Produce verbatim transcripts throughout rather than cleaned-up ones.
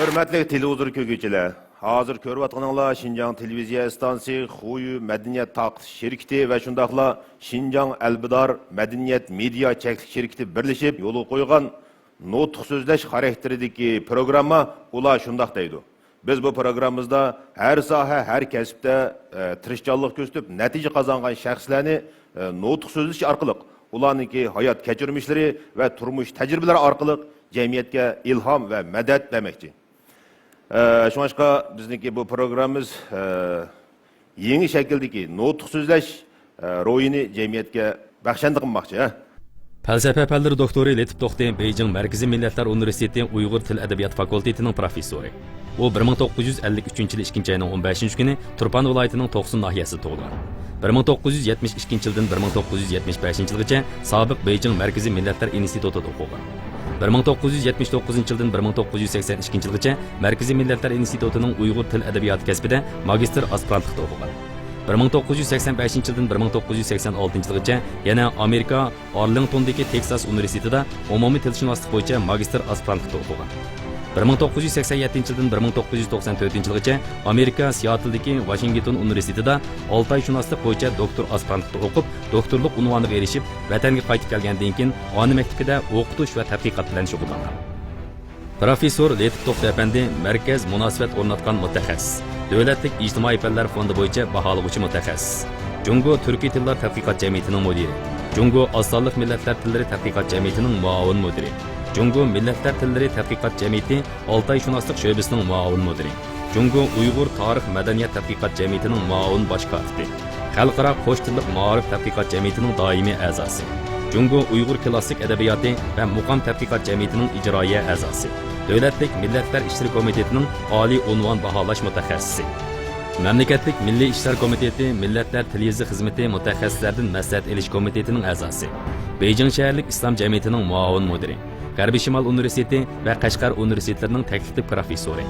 ھۆرمەتلىك تېلېۋىزور كۆرگۈچىلەر، ھازىر كۆرۈۋاتقىنىڭلار شىنجاڭ تېلېۋىزىيە ئىستانسىسى، خۇيۈ مەدەنىيەت تارقىتىش شىركىتى ۋە شۇنداقلا شىنجاڭ ئەلبىدار مەدەنىيەت مېدىيا چەكلىك شىركىتى بىرلىشىپ يولغا قويغان نۇتۇق سۆزلەش خاراكتېرىدىكى پروگرامما. ئۇلار شۇنداق دەيدۇ: بىز بۇ پروگراممىمىزدا ھەر ساھە، ھەر كەسىپتە، ئە، تىرىشچانلىق كۆرسىتىپ نەتىجە قازانغان شەخسلەرنى، ئە، نۇتۇق سۆزلىشى ئارقىلىق، ئۇلارنىڭكى ھايات كەچۈرمىشلىرى ۋە تۇرمۇش تەجرىبىلىرى ئارقىلىق جەمئىيەتكە ئىلھام ۋە مەدەت بەرمەكچى. ئە، شۇڭلاشقا بىزنىڭكى بۇ پروگراممىمىز، ئە، يېڭى شەكىلدىكى نۇتۇق سۆزلەش، ئە، روھىنى جەمئىيەتكە بەخشەندە قىلماقچى، ھە. پەلسەپە پەنلىرى دوكتورى لېتىپ توختى بېيجىڭ مەركىزىي مىللەتلەر ئۇنىۋېرسىتېتى ئۇيغۇر تىل ئەدەبىيات فاكۇلتېتىنىڭ پروفېسسورى. ئۇ بىر مىڭ توققۇز يۈز ئەللىك ئۈچىنچى يىلى ئىككىنچى ئاينىڭ ئون بەشىنچى كۈنى تۇرپان ۋىلايىتىنىڭ توقسۇن ناھىيەسىدە تۇغۇلغان. بىر مىڭ توققۇز يۈز يەتمىش ئىككىنچى يىلدىن بىر مىڭ توققۇز يۈز يەتمىش بەشىنچى يىلغىچە سابىق بېيجىڭ مەركىزىي مىللەتلەر ئىنستىتۇتىدا ئوقۇغان. بىر مىڭ توققۇز يۈز يەتمىش توققۇزىنچى يىلدىن بىر مىڭ توققۇز يۈز سەكسەن ئىككىنچى يىلغىچە مەركىزىي مىللەتلەر ئىنستىتۇتىنىڭ ئۇيغۇر تىل ئەدەبىياتى كەسپىدە ماگىستىر ئاسپىرانتلىقتا ئوقۇغان. بىر مىڭ توققۇز يۈز سەكسەن بەشىنچى يىلدىن بىر مىڭ توققۇز يۈز سەكسەن ئالتىنچى يىلغىچە يەنە ئامېرىكا ئارلىڭتوندىكى تېكساس ئۇنىۋېرسىتېتىدا ئومۇمىي تىلشۇناسلىق بويىچە ماگىستىر ئاسپىرانتلىقتا ئوقۇغان. بىر مىڭ توققۇز يۈز سەكسەن يەتتىنچى يىلدىن بىر مىڭ توققۇز يۈز توقسان تۆتىنچى يىلغىچە ئامېرىكا سىئاتلدىكى ۋاشىنگتون ئۇنىۋېرسىتېتىدا ئالتايشۇناسلىق بويىچە دوكتور ئاسپىرانتلىقتا ئوقۇپ، دوكتورلۇق ئۇنۋانىغا ئېرىشىپ، ۋەتەنگە قايتىپ كەلگەندىن كېيىن ئانا مەكتىپىدە ئوقۇتۇش ۋە تەتقىقات بىلەن شۇغۇللانغان. پروفېسسور لېتىپ توختى ئەپەندى مەركەز مۇناسىۋەت ئورناتقان مۇتەخەسسىس، دۆلەتلىك ئىجتىمائىي پەنلەر فوندى بويىچە باھالىغۇچى مۇتەخەسسىس، جۇڭگو تۈركىي تىللار تەتقىقات جەمئىيىتىنىڭ مۇدىرى، جۇڭگو ئاز سانلىق مىللەتلەر تىللىرى تەتقىقات جەمئىيىتىنىڭ مۇئاۋىن مۇدىرى، جۇڭگو مىللەتلەر تىللىرى تەتقىقات جەمئىيىتى ئالتايشۇناسلىق شۆبىسىنىڭ مۇئاۋىن مۇدىرى، جۇڭگو ئۇيغۇر تارىخ مەدەنىيەت تەتقىقات جەمئىيىتىنىڭ مۇئاۋىن باش كاتىپى، خەلقئارا قوش تىللىق مائارىپ تەتقىقات جەمئىيىتىنىڭ دائىمىي ئەزاسى، جۇڭگو ئۇيغۇر كلاسسىك ئەدەبىياتى ۋە مۇقام تەتقىقات جەمئىيىتىنىڭ ئىجرائىيە ئەزاسى، دۆلەتلىك مىللەتلەر ئىشلىرى كومىتېتىنىڭ ئالىي ئۇنۋان باھالاش مۇتەخەسسىسى، مەملىكەتلىك مىللىي ئىشلار كومىتېتى مىللەتلەر تىل يېزىق خىزمىتى مۇتەخەسسىسلەردىن مەسلىھەت ئېلىش كومىتېتىنىڭ ئەزاسى، بېيجىڭ شەھەرلىك ئىسلام جەمئىيىتىنىڭ مۇئاۋىن مۇدىرى، غەربىي شىمال ئۇنىۋېرسىتېتى ۋە قەشقەر ئۇنىۋېرسىتېتلىرىنىڭ تەكلىپلىك پروفېسسورى،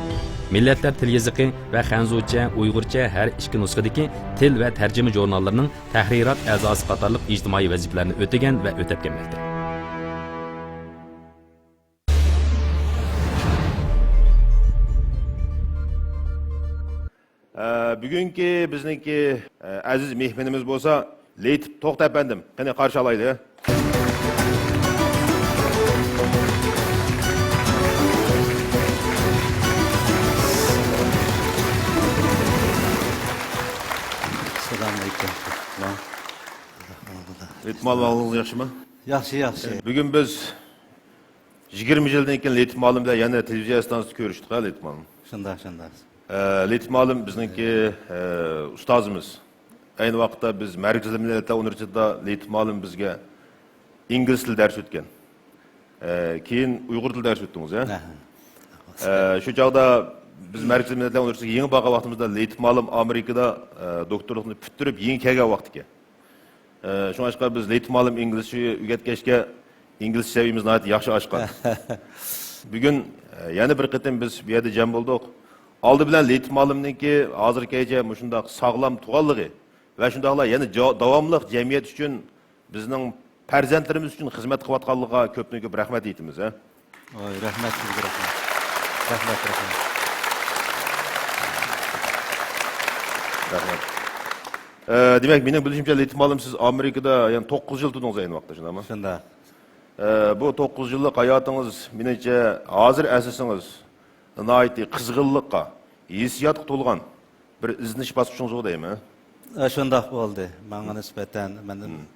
مىللەتلەر تىل يېزىقى ۋە خەنزۇچە، ئۇيغۇرچە ھەر ئىككى نۇسخىدىكى تىل ۋە تەرجىمە ژۇرناللىرىنىڭ تەھرىرات ئەزاسى قاتارلىق ئىجتىمائىي ۋەزىپىلەرنى ئۆتىگەن ۋە ئۆتەپ كەلمەكتە. ئە، بۈگۈنكى بىزنىڭكى، ئە، ئەزىز مېھمىنىمىز بولسا لېتىپ توختى ئەپەندىم. قېنى، قارشى ئالايلى. ئەسسالامۇ ئەلەيكۇم. لېتىپ مۇئەللىم، ئەھۋالىڭىز ياخشىمۇ؟ ياخشى، ياخشى. بۈگۈن بىز يىگىرمە يىلدىن كېيىن لېتىپ مۇئەللىم بىلەن يەنە تېلېۋىزىيە ئىستانسىسىدا كۆرۈشتۇق، ھە، لېتىپ مۇئەللىم؟ شۇنداق، شۇنداق. ئە، لېتىپ مۇئەللىم بىزنىڭكى، ئە، ئۇستازىمىز. ئەينى ۋاقىتتا بىز مەركىزىي مىللەتلەر ئۇنىۋېرسىتېتىدا لېتىپ مۇئەللىم بىزگە ئىنگلىز تىلى دەرس ئۆتكەن. ئە، كېيىن ئۇيغۇر تىلى دەرس ئۆتتىڭىز، ھە؟ ئەھە. ئە، شۇ چاغدا بىز مەركىزىي مىللەتلەر ئۇنىۋېرسىتېتىغا يېڭى بارغان ۋاقتىمىزدا لېتىپ مۇئەللىم ئامېرىكىدا، ئە، دوكتورلۇقنى پۈتتۈرۈپ يېڭى كەلگەن ۋاقتىكەن. ئە، شۇڭلاشقا بىز لېتىپ مۇئەللىم ئىنگلىزچە ئۆگەتكەچكە، ئىنگلىزچە سەۋىيەمىز ناھايىتى ياخشى ئاشقان. بۈگۈن، ئە، يەنە بىر قېتىم بىز بۇ يەردە جەم بولدۇق. ئالدى بىلەن لېتىپ مۇئەللىمنىڭكى ھازىرغىچە مۇشۇنداق ساغلام تۇرغانلىقى ۋە شۇنداقلا يەنە جا-، داۋاملىق جەمئىيەت ئۈچۈن، بىزنىڭ پەرزەنتلىرىمىز ئۈچۈن خىزمەت قىلىۋاتقانلىقىغا كۆپتىن كۆپ رەھمەت ئېيتىمىز، ھە؟ ۋاي، رەھمەت سىزگە، رەھمەت. رەھمەت، رەھمەت. رەھمەت. ئە، دېمەك، مېنىڭ بىلىشىمچە، لېتىپ مۇئەللىم، سىز ئامېرىكىدا يەنە توققۇز يىل تۇردىڭىز ئەينى ۋاقىتتا، شۇنداقمۇ؟ شۇنداق. ئە، بۇ توققۇز يىللىق ھاياتىڭىز، مېنىڭچە، ھازىر ئەسلىسىڭىز، ناھايىتى قىزغىنلىققا، ھېسسىياتقا تولغان بىر ئىزدىنىش باسقۇچىڭىز بولدى دەيمەن. ئە، شۇنداق بولدى. ماڭا نىسبەتەن، مەن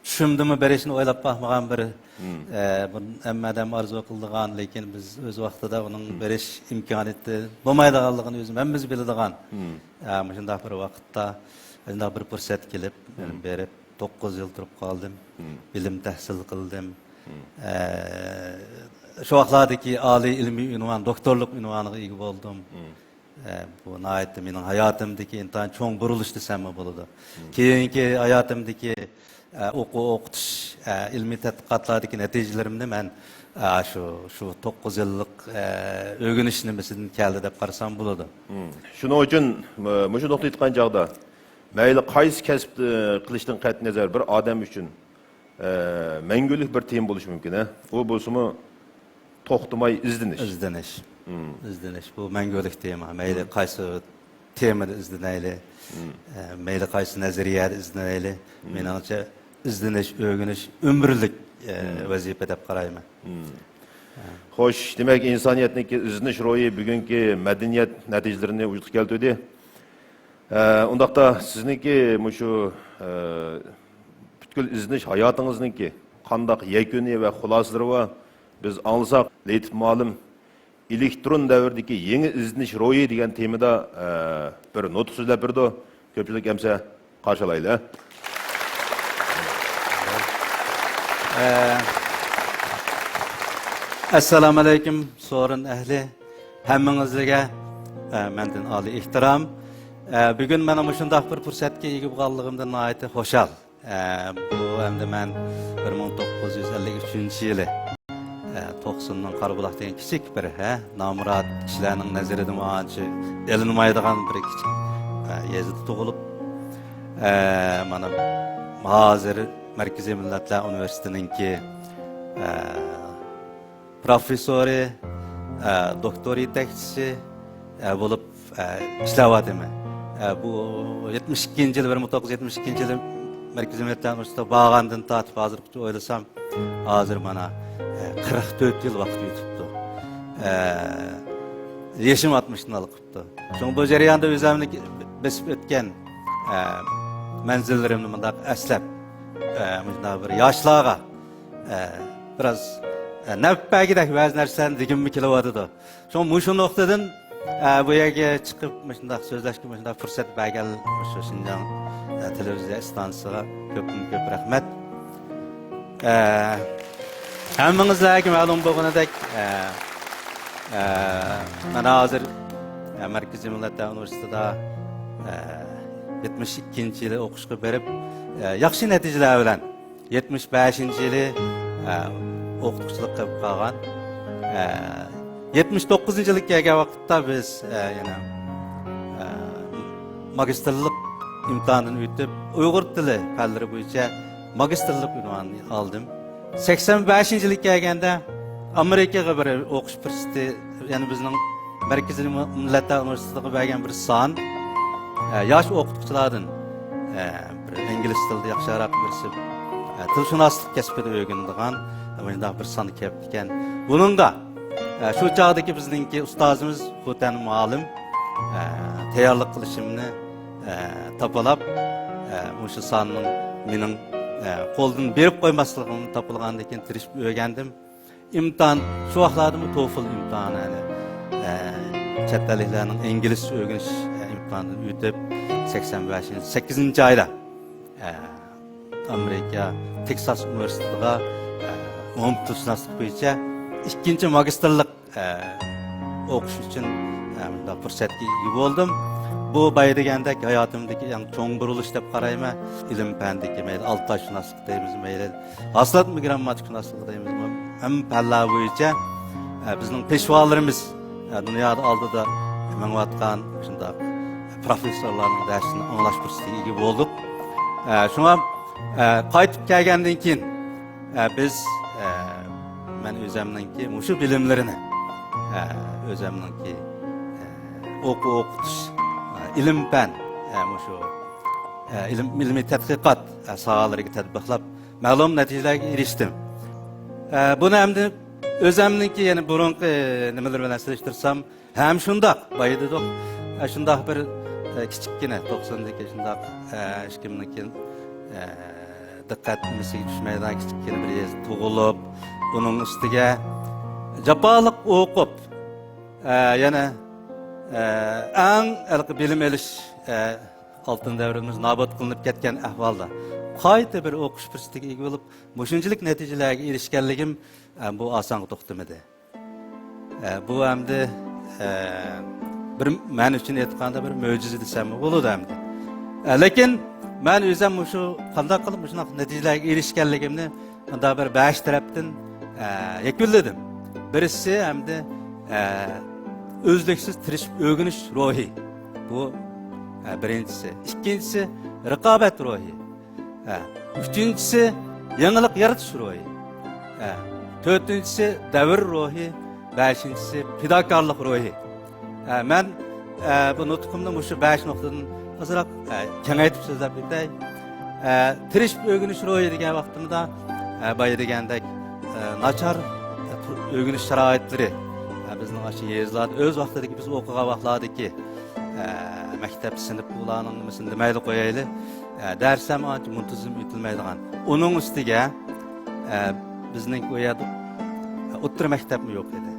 چۈشۈمدىمۇ بېرىشنى ئويلاپ باقمىغان بىر، ئە، بۇ ھەممە ئادەم ئارزۇ قىلىدىغان، لېكىن بىز ئۆز ۋاقتىدا ئۇنىڭ بېرىش ئىمكانىيىتى بولمايدىغانلىقىنى ئۆزىمىز ھەممىمىز بىلىدىغان، ئە، مۇشۇنداق بىر ۋاقىتتا شۇنداق بىر پۇرسەت كېلىپ، بېرىپ توققۇز يىل تۇرۇپ قالدىم. بىلىم تەھسىل قىلدىم. ئە، شۇ ۋاقىتلاردىكى ئالىي ئىلمىي ئۇنۋان، دوكتورلۇق ئۇنۋانىغا ئىگە بولدۇم. ئە، بۇ ناھايىتى مېنىڭ ھاياتىمدىكى ئىنتايىن چوڭ بۇرۇلۇش دېسەممۇ بولىدۇ. كېيىنكى ھاياتىمدىكى، ئە، ئوقۇ ئوقۇتۇش، ئە، ئىلمىي تەتقىقاتلاردىكى نەتىجىلىرىمنى مەن، ئە، شۇ، شۇ توققۇز يىللىق، ئە، ئۆگىنىش نېمىسىدىن كەلدى دەپ قارىسام بولىدۇ. شۇنىڭ ئۈچۈن، مۇ-، مۇشۇ نۇقتا ئېيتقان چاغدا، مەيلى قايسى كەسىپ، ئە، قىلىشتىن قەتئىينەزەر، بىر ئادەم ئۈچۈن ئە، مەڭگۈلۈك بىر تېما بولۇشى مۇمكىن، ھە؟ ئۇ بولسىمۇ توختىماي ئىزدىنىش. ئىزدىنىش. ئىزدىنىش بۇ مەڭگۈلۈك تېما. مەيلى قايسى تېمىدا ئىزدىنەيلى، ئە، مەيلى قايسى نەزەرىيەدە ئىزدىنەيلى، مېنىڭچە ئىزدىنىش، ئۆگىنىش ئۆمۈرلۈك، ئە، ۋەزىپە دەپ قارايمەن. خوش، دېمەك، ئىنسانىيەتنىڭكى ئىزدىنىش روھى بۈگۈنكى مەدەنىيەت نەتىجىلىرىنى ۋۇجۇدقا كەلتۈردى. ئە، ئۇنداقتا سىزنىڭكى مۇشۇ، ئە، پۈتكۈل ئىزدىنىش ھاياتىڭىزنىڭكى قانداق يەكۈنى ۋە خۇلاسىلىرى بار؟ بىز ئاڭلىساق، لېيتىپ مۇئەللىم ئېلېكترون دەۋرىدىكى يېڭى ئىزدىنىش روھى دېگەن تېمىدا، ئە، بىر نۇتۇق سۆزلەپ بېرىدۇ. كۆپچىلىك ئەمسە قارشى ئالايلى. ئەسسالامۇ ئەلەيكۇم، سورۇن ئەھلى. ھەممىڭىزگە، ئە، مەندىن ئالىي ئېھتىرام. ئە، بۈگۈن مانا مۇشۇنداق بىر پۇرسەتكە ئىگە بولغانلىقىمدىن ناھايىتى خۇشال. ئە، بۇ ئەمدى مەن بىر مىڭ توققۇز يۈز ئەللىك ئۈچىنچى يىلى، ئە، توقسۇننىڭ قارابۇلاق دېگەن كىچىك بىر، ھە، نامرات كىشىلەرنىڭ نەزىرىدىمۇ ئانچە ئېلىنمايدىغان بىر كىچىك، ئە، يېزىدا تۇغۇلۇپ، ئە، مانا ھازىر مەركىزىي مىللەتلەر ئۇنىۋېرسىتېتىنىڭكى، ئە، پروفېسسورى، ئە، دوكتور يېتەكچىسى، ئە، بولۇپ، ئە، ئىشلەۋاتىمەن. ئە، بۇ يەتمىش ئىككىنچى يىلى، بىر مىڭ توققۇز يۈز يەتمىش ئىككىنچى يىلى مەركىزىي مىللەتلەر ئۇنىۋېرسىتېتىغا بارغاندىن تارتىپ ھازىرغىچە ئويلىسام، ھازىر مانا، ئە، قىرىق تۆت يىل ۋاقىت ئۆتۈپتۇ. ئە، يېشىم ئاتمىشتىن ئالقىپتۇ. شۇڭا بۇ جەرياندا ئۆزۈمنى بېسىپ ئۆتكەن، ئە، مەنزىللىرىمنى مۇنداق ئەسلەپ، ئە، مۇشۇنداق بىر ياشلارغا، ئە، بىراز، ئە، نەپ بەرگۈدەك بەزى نەرسىلەرنى دېگۈممۇ كېلىۋاتىدۇ. شۇڭا مۇشۇ نۇقتىدىن، ئە، بۇ يەرگە چىقىپ مۇشۇنداق سۆزلەشكە مۇشۇنداق پۇرسەت بەرگەن مۇشۇ شىنجاڭ، ئە، تېلېۋىزىيە ئىستانسىسىغا كۆپتىن كۆپ رەھمەت. ئە، ھەممىڭىزلەرگە مەلۇم بولغىنىدەك، ئە، ئە، مەن ھازىر، ئە، مەركىزىي مىللەتلەر ئۇنىۋېرسىتېتىدا، ئە، يەتمىش ئىككىنچى يىلى ئوقۇشقا بېرىپ، ئە، ياخشى نەتىجىلەر بىلەن يەتمىش بەشىنچى يىلى، ئە، ئوقۇتقۇچىلىق قىلىپ قالغان. ئە، يەتمىش توققۇزىنچى يىلغا كەلگەن ۋاقىتتا بىز، ئە، يەنە، ئە، ماگىستىرلىق ئىمتىھانىدىن ئۆتۈپ، ئۇيغۇر تىلى پەنلىرى بويىچە ماگىستىرلىق ئۇنۋانىنى ئالدىم. سەكسەن بەشىنچى يىلى كەلگەندە، ئامېرىكىغا بىر ئوقۇش پۇرسىتى، يەنە بىزنىڭ مەركىزىي مىللەتلەر ئۇنىۋېرسىتېتىغا بەرگەن بىر سان، ئە، ياش ئوقۇتقۇچىلاردىن، ئە، بىر ئىنگلىز تىلىدا ياخشىراق بىرسى، ئە، تىلشۇناسلىق كەسپىدە ئۆگىنىدىغان، ئە، مۇنداق بىر سان كېلىپتىكەن. بۇنىڭغا، ئە، شۇ چاغدىكى بىزنىڭكى ئۇستازىمىز خۇتەن مۇئەللىم، ئە، تەييارلىق قىلىشىمنى، ئە، تاپىلاپ، ئە، مۇشۇ ساننىڭ مېنىڭ، ئە، قولدىن بېرىپ قويماسلىقىمنى تاپىلىغاندىن كېيىن تىرىشىپ ئۆگەندىم. ئىمتىھان، شۇ ۋاقىتلاردىمۇ توفىل ئىمتىھانى، يەنى، ئە، چەت ئەللىكلەرنىڭ ئىنگلىزچە ئۆگىنىش، ئە، ئىمتىھانىدىن ئۆتۈپ، سەكسەن بەشىنچى، سەككىزىنچى ئايدا، ئە، ئامېرىكا تېكساس ئۇنىۋېرسىتېتىغا، ئە، ئومۇمتىلشۇناسلىق بويىچە ئىككىنچى ماگىستىرلىق، ئە، ئوقۇش ئۈچۈن، ئە، مۇنداق پۇرسەتكە ئىگە بولدۇم. بۇ بايا دېگەندەك ھاياتىمدىكى ئەڭ چوڭ بۇرۇلۇش دەپ قارايمەن. ئىلىم پەندىكى مەيلى ئالتاششۇناسلىق دەيمىز، مەيلى ھاسىلات مىگرامماتىكىشۇناسلىقى دەيمىزمۇ، ھەممە پەنلەر بويىچە، ئە، بىزنىڭ پېشۋالىرىمىز، ئە، دۇنيادا ئالدىدا مېڭىۋاتقان شۇنداق پروفېسسورلارنىڭ دەرسىنى ئاڭلاش پۇرسىتىگە ئىگە بولدۇق. ئە، شۇڭا، ئە، قايتىپ كەلگەندىن كېيىن، ئە، بىز، ئە، مەن ئۆزەمنىڭكى مۇشۇ بىلىملىرىنى، ئە، ئۆزەمنىڭكى، ئە، ئوقۇ ئوقۇتۇش، ئە، ئىلىم پەن، ئە، مۇشۇ، ئە، ئىلىم، ئىلمىي تەتقىقات، ئە، ساھەلىرىگە تەتبىقلاپ، مەلۇم نەتىجىلەرگە ئېرىشتىم. ئە، بۇنى ئەمدى ئۆزەمنىڭكى، يەنى بۇرۇنقى نېمىلىرى بىلەن سېلىشتۇرسام، ھەم شۇنداق، بايا دېدۇق، ئە، شۇنداق بىر، ئە، كىچىككىنە، توقساندىكى شۇنداق، ئە، ھېچكىمنىڭكى، ئە، دىققەت نېمىسىگە چۈشمەيدىغان كىچىككىنە بىر يېزىدا تۇغۇلۇپ، ئۇنىڭ ئۈستىگە جاپالىق ئوقۇپ، ئە، يەنە، ئە، ئەڭ ھېلىقى بىلىم ئېلىش، ئە، ئالتۇن دەۋرىمىز نابۇت قىلىنىپ كەتكەن ئەھۋالدا قايتا بىر ئوقۇش پۇرسىتىگە ئىگە بولۇپ، مۇشۇنچىلىك نەتىجىلەرگە ئېرىشكەنلىكىم، ئە، بۇ ئاسانغا توختىمىدى. ئە، بۇ ئەمدى، ئە، بىر مەن ئۈچۈن ئېيتقاندا بىر مۆجىزە دېسەممۇ بولىدۇ ئەمدى. ئە، لېكىن مەن ئۆزۈم مۇشۇ قانداق قىلىپ مۇشۇنداق نەتىجىلەرگە ئېرىشكەنلىكىمنى مۇنداق بىر بەش تەرەپتىن، ئە، يەكۈنلىدىم. بىرسى ئەمدى، ئە، ئۈزلۈكسىز تىرىشىپ ئۆگىنىش روھى. بۇ، ئە، بىرىنچىسى. ئىككىنچىسى، رىقابەت روھى. ھە، ئۈچىنچىسى، يېڭىلىق يارىتىش روھى. ھە، تۆتىنچىسى، دەۋر روھى. بەشىنچىسى پىداكارلىق روھى. ئە، مەن، ئە، بۇ نۇتقۇمنى مۇشۇ بەش نۇقتىدىن ئازراق، ئە، كېڭەيتىپ سۆزلەپ ئۆتەي. ئە، تىرىشىپ ئۆگىنىش روھى دېگەن ۋاقتىمدا، ئە، بايا دېگەندەك، ئە، ناچار، ئە، تۇر-، ئۆگىنىش شارائىتلىرى، ئە، بىزنىڭ ئاشۇ يېزىلاردا ئۆز ۋاقتىدىكى بىز ئوقۇغان ۋاقىتلاردىكى، ئە، مەكتەپ، سىنىپ، ئۇلارنىڭ نېمىسىنى دېمەيلى، قويايلى. ئە، دەرس ھەم ئانچە مۇنتىزىم ئۆتۈلمەيدىغان. ئۇنىڭ ئۈستىگە، ئە، بىزنىڭ ئۇ يەردە ئوتتۇرا مەكتەپمۇ يوق ئىدى.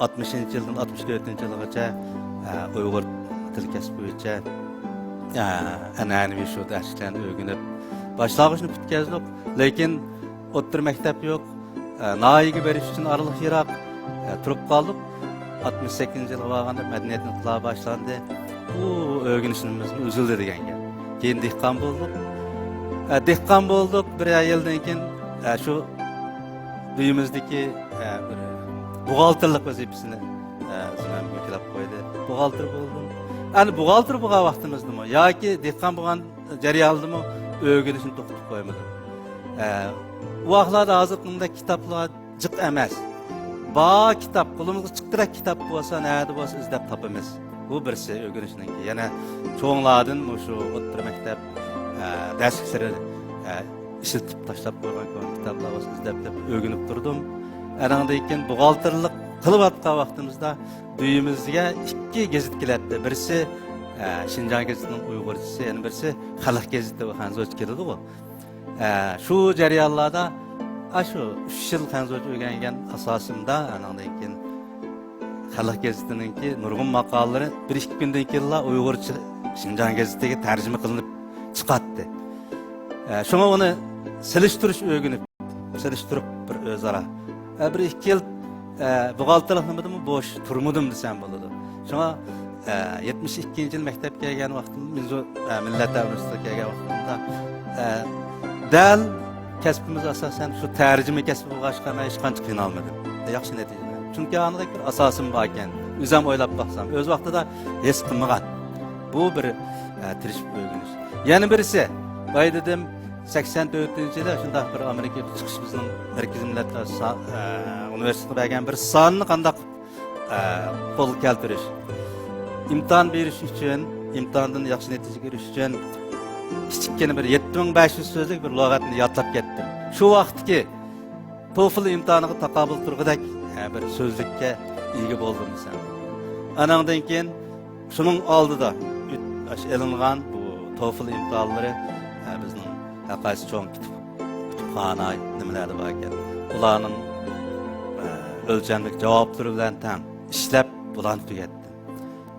ئاتمىشىنچى يىلدىن ئاتمىش تۆتىنچى يىلغىچە، ئە، ئۇيغۇر تىل كەسپى بويىچە، ئە، ئەنئەنىۋى شۇ دەرسلىكلەرنى ئۆگىنىپ، باشلانغۇچنى پۈتكەزدۇق. لېكىن ئوتتۇرا مەكتەپ يوق. ئە، ناھىيەگە بېرىش ئۈچۈن ئارىلىق يىراق. ئە، تۇرۇپ قالدۇق. ئاتمىش سەككىزىنچى يىلغا بارغاندا مەدەنىيەت ئىنقىلابى باشلاندى. ئۇ ئۆگىنىشىمىز ئۈزۈلدى دېگەن گەپ. كېيىن دېھقان بولدۇق. ئە، دېھقان بولدۇق. بىر يىلدىن كېيىن، ئە، شۇ ئۆيىمىزدىكى، ئە، بىر بوغالتىرلىق ۋەزىپىسىنى، ئە، زىممەمگە يۈكلەپ قويدى. بوغالتىر بولدۇم. ئەنە بوغالتىر بولغان ۋاقتىمىزدىمۇ ياكى دېھقان بولغان جەريانىدىمۇ ئۆگىنىشنى توختىتىپ قويمىدىم. ئە، ئۇ ۋاقىتلاردا ھازىرقىدەك كىتابلار جىق ئەمەس. بار كىتاب، قولىمىزغا چىققۇدەك كىتاب بولسا، نەدە بولسا ئىزدەپ تاپىمىز. بۇ بىرسى ئۆگىنىشنىڭكى. يەنە چوڭلاردىن مۇشۇ ئوتتۇرا مەكتەپ، ئە، دەرسلىكلىرى، ئە، ئىشلىتىپ تاشلاپ قويغان كونا كىتابلار بولسا ئىزدەپ تېپىپ ئۆگىنىپ تۇردۇم. ئانىڭدىن كېيىن بوغالتىرلىق قىلىۋاتقان ۋاقتىمىزدا ئۆيىمىزگە ئىككى گېزىت كېلەتتى. بىرسى، ئە، شىنجاڭ گېزىتىنىڭ ئۇيغۇرچىسى، يەنە بىرسى خەلق گېزىتى، خەنزۇچە كېلىدىغۇ. ئە، شۇ جەريانلاردا، ئاشۇ ئۈچ يىل خەنزۇچە ئۆگەنگەن ئاساسىمدا، ئانىڭدىن كېيىن خەلق گېزىتىنىڭكى نۇرغۇن ماقالىلىرى بىر ئىككى كۈندىن كېيىنلا ئۇيغۇرچە شىنجاڭ گېزىتىگە تەرجىمە قىلىنىپ چىقاتتى. ئە، شۇڭا ئۇنى سېلىشتۇرۇش ئۆگىنىپ، سېلىشتۇرۇپ بىر ئۆزئارا. ئە، بىر ئىككى يىل، ئە، بوغالتىرلىق نېمىدىمۇ بوش تۇرمىدىم دېسەم بولىدۇ. شۇڭا، ئە، يەتمىش ئىككىنچى يىل مەكتەپكە كەلگەن ۋاقتىم، مىنزۇ، ئە، مىللەتلەر ئۇنىۋېرسىتېتىغا كەلگەن ۋاقتىمدا، ئە، دەل كەسپىمىز ئاساسەن شۇ تەرجىمە كەسپى بولغاچقا، مەن ھېچقانچە قىينالمىدىم. ياخشى نەتىجە. چۈنكى ئانىڭدەك بىر ئاساسىم باركەن. ئۆزۈم ئويلاپ باقسام، ئۆز ۋاقتىدا ھېس قىلمىغان. بۇ بىر، ئە، تىرىشىپ ئۆگىنىش. يەنە بىرسى، بايا دېدىم، سەكسەن تۆتىنچى يىلى شۇنداق بىر ئامېرىكىغا چىقىش، بىزنىڭ مەركىزىي مىللەتلەر سا-، ئە، ئۇنىۋېرسىتېتىغا بەرگەن بىر ساننى قانداق، ئە، قولغا كەلتۈرۈش. ئىمتىھان بېرىش ئۈچۈن، ئىمتىھاندىن ياخشى نەتىجىگە ئېرىشىش ئۈچۈن كىچىككىنە بىر يەتتە مىڭ بەش يۈز سۆزلۈك بىر لۇغەتنى يادلاپ كەتتىم. شۇ ۋاقىتتىكى توفل ئىمتىھانىغا تاقابىل تۇرغۇدەك، ئە، بىر سۆزلۈككە ئىگە بولدۇم دېسەم. ئانىڭدىن كېيىن شۇنىڭ ئالدىدا ئۆت-، ئاشۇ ئېلىنغان بۇ توفل ئىمتىھانلىرى، ئە، بىزنىڭ ھەرقايسى چوڭ كۇتۇپ-، كۇتۇپخانا نېمىلەردە بار ئىكەن، ئۇلارنىڭ، ئە، ئۆلچەملىك جاۋابلىرى بىلەن تەڭ ئىشلەپ، بۇلارنى تۈگەتتىم.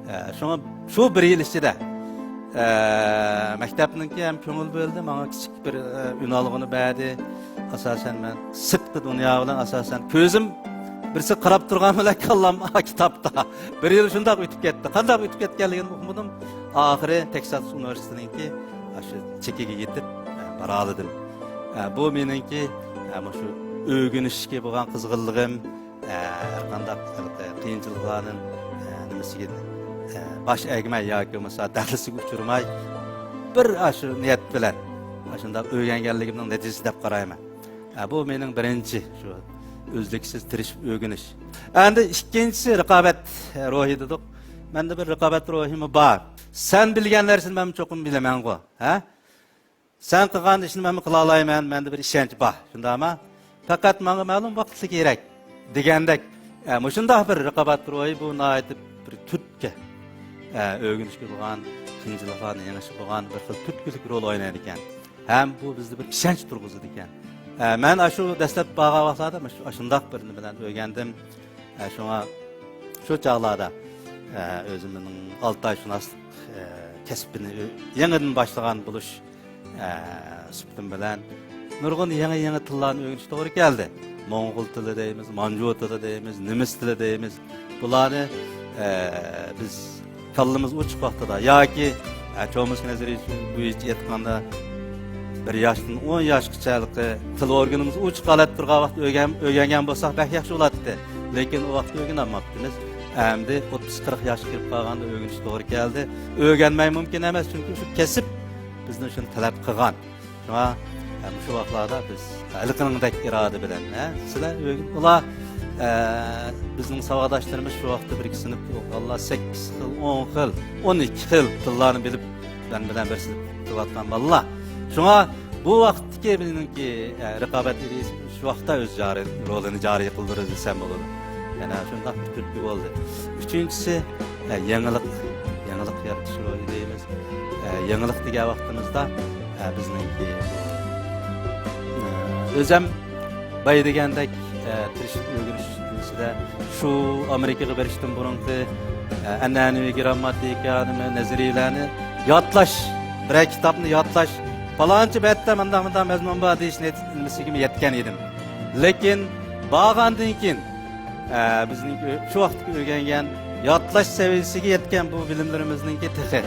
ئە، شۇڭا شۇ بىر يىل ئىچىدە، ئە، مەكتەپنىڭكى ھەم كۆڭۈل بۆلدى، ماڭا كىچىك بىر، ئە، ئۈنئالغۇنى بەردى. ئاساسەن مەن سىرتقى دۇنيا بىلەن ئاساسەن كۆزۈم بىرسى قاراپ تۇرغان بىلەن كاللام كىتابتا. بىر يىل شۇنداق ئۆتۈپ كەتتى. قانداق ئۆتۈپ كەتكەنلىكىنى ئۇقمىدىم. ئاخىرى تېكساس ئۇنىۋېرسىتېتىنىڭكى ئاشۇ چېكىگە يېتىپ، ئە، بارالىدىم. ئە، بۇ مېنىڭكى، ئە، مۇشۇ ئۆگىنىشكە بولغان قىزغىنلىقىم، ئە، ھەرقانداق قىيىنچىلىقلارنىڭ، ئە، نېمىسىگە، ئە، باش ئەگمەي ياكى بولمىسا دەخلىسىگە ئۇچرىماي، بىر ئاشۇ نىيەت بىلەن ئاشۇنداق ئۆگەنگەنلىكىمنىڭ نەتىجىسى دەپ قارايمەن. ئە، بۇ مېنىڭ بىرىنچى شۇ ئۈزلۈكسىز تىرىشىپ ئۆگىنىش. ئەندى ئىككىنچىسى رىقابەت روھى دېدۇق. مەندە بىر رىقابەت روھىمۇ بار. سەن بىلگەن نەرسىنى مەنمۇ چوقۇم بىلىمەنغۇ، ھە؟ سەن قىلغان ئىشنى مەنمۇ قىلالايمەن، مەندە بىر ئىشەنچ بار، شۇنداقمۇ؟ پەقەت ماڭا مەلۇم ۋاقىتلا كېرەك دېگەندەك، ئە، مۇشۇنداق بىر رىقابەت روھى بۇ ناھايىتى بىر تۈرتكە، ئە، ئۆگىنىشكە بولغان، قىيىنچىلىقلارنى يېڭىشكە بولغان بىر خىل تۈرتكىلىك رول ئوينايدىكەن. ھەم بۇ بىزدە بىر ئىشەنچ تۇرغۇزىدىكەن. ئە، مەن ئاشۇ دەسلەپ بارغان ۋاقىتلاردا مۇشۇ، ئاشۇنداق بىر نېمە بىلەن ئۆگەندىم. ئە، شۇڭا شۇ چاغلاردا، ئە، ئۆزۈمنىڭ ئالتايشۇناسلىق، ئە، كەسپىنى ئۆ-، يېڭىدىن باشلىغان بولۇش، ئە، سۈپىتىم بىلەن نۇرغۇن يېڭى، يېڭى تىللارنى ئۆگىنىش توغرا كەلدى. موڭغۇل تىلى دەيمىز، مانجۇ تىلى دەيمىز، نېمىس تىلى دەيمىز. بۇلارنى، ئە، بىز كاللىمىز ئوچۇق ۋاقتىدا ياكى، ئە، چومسكى نەزەرىيىسى بويىچە ئېيتقاندا، بىر ياشتىن ئون ياشقىچە ھېلىقى تىل ئورگىنىمىز ئوچۇق ھالەتتە تۇرغان ۋاقىتتا ئۆگەن-، ئۆگەنگەن بولساق بەك ياخشى بولاتتى. لېكىن ئۇ ۋاقىتتا ئۆگىنەلمەپتىمىز. ئەمدى ئوتتۇز قىرىق ياشقا كىرىپ قالغاندا ئۆگىنىش توغرا كەلدى. ئۆگەنمەي مۇمكىن ئەمەس، چۈنكى شۇ كەسىپ بىزنى شۇنى تەلەپ قىلغان. شۇڭا، ھە، مۇشۇ ۋاقىتلاردا بىز ھېلىقىنىڭدەك ئىرادە بىلەن، ھە، سىلەر ئۆگىنىپ، ئۇلار ئە، بىزنىڭ ساۋاقداشلىرىمىز شۇ ۋاقىتتا بىرگە سىنىپتا ئوقۇغانلار سەككىز خىل، ئون خىل، ئون ئىككى خىل تىللارنى بىلىپ، بىر بىلەن بىرسى تىللاۋاتقان بالىلار. شۇڭا بۇ ۋاقىتتىكى بىزنىڭكى، ئە، رىقابەت ئىدىيىسى شۇ ۋاقىتتا ئۆز جارى، رولىنى جارى قىلدۇرىدۇ دېسەم بولىدۇ. يەنە شۇنداق بىر تۈرتكە بولدى. ئۈچىنچىسى، ئە، يېڭىلىق، يېڭىلىق يارىتىش روھى دەيمىز. ئە، يېڭىلىق دېگەن ۋاقتىمىزدا، ئە، بىزنىڭكى، ئە، ئۆزەم بايا دېگەندەك، ئە، تىرىشىپ ئۆگىنىش ئىچىدە شۇ ئامېرىكىغا بېرىشتىن بۇرۇنقى، ئە، ئەنئەنىۋى گىرامماتىكا، نېمە، نەزەرىيەلەرنى يادلاش، بىرەر كىتابنى يادلاش، پالانچى بەتتە مۇنداق، مۇنداق مەزمۇن بار دېيىش نەتىجىسىگە يەتكەن ئىدىم. لېكىن بارغاندىن كېيىن، ئە، بىزنىڭ ئۆ-، شۇ ۋاقىتتىكى ئۆگەنگەن، يادلاش سەۋىيەسىگە يەتكەن بۇ بىلىملىرىمىزنىڭكى تېخى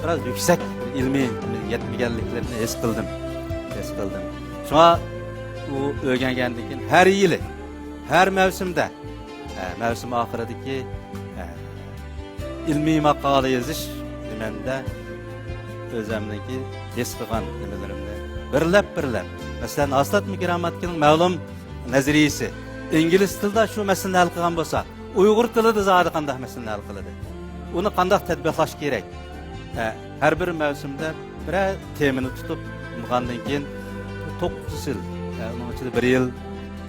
بىراز يۈكسەك ئىلمىي يەتمىگەنلىكلىرىنى ھېس قىلدىم. ھېس قىلدىم. شۇڭا ئۇ ئۆگەنگەندىن كېيىن ھەر يىلى، ھەر مەۋسۇمدا، ئە، مەۋسۇم ئاخىرىدىكى، ئە، ئىلمىي ماقالە يېزىش نېمەمدە ئۆزەمنىڭكى ھېس قىلغان نېمىلىرىمنى بىرلەپ، بىرلەپ. مەسىلەن، ئاسلاتما گىرامماتىكىنىڭ مەلۇم نەزەرىيىسى ئىنگلىز تىلىدا شۇ مەسىلىنى ھەل قىلغان بولسا، ئۇيغۇر تىلىدا زادى قانداق مەسىلىنى ھەل قىلىدۇ؟ ئۇنى قانداق تەتبىقلاش كېرەك؟ ھە، ھەر بىر مەۋسۇمدا بىرەر تېمىنى تۇتۇپ، ئۇنىڭدىن كېيىن توققۇز يىل، ھە، ئۇنىڭ ئىچىدە بىر يىل،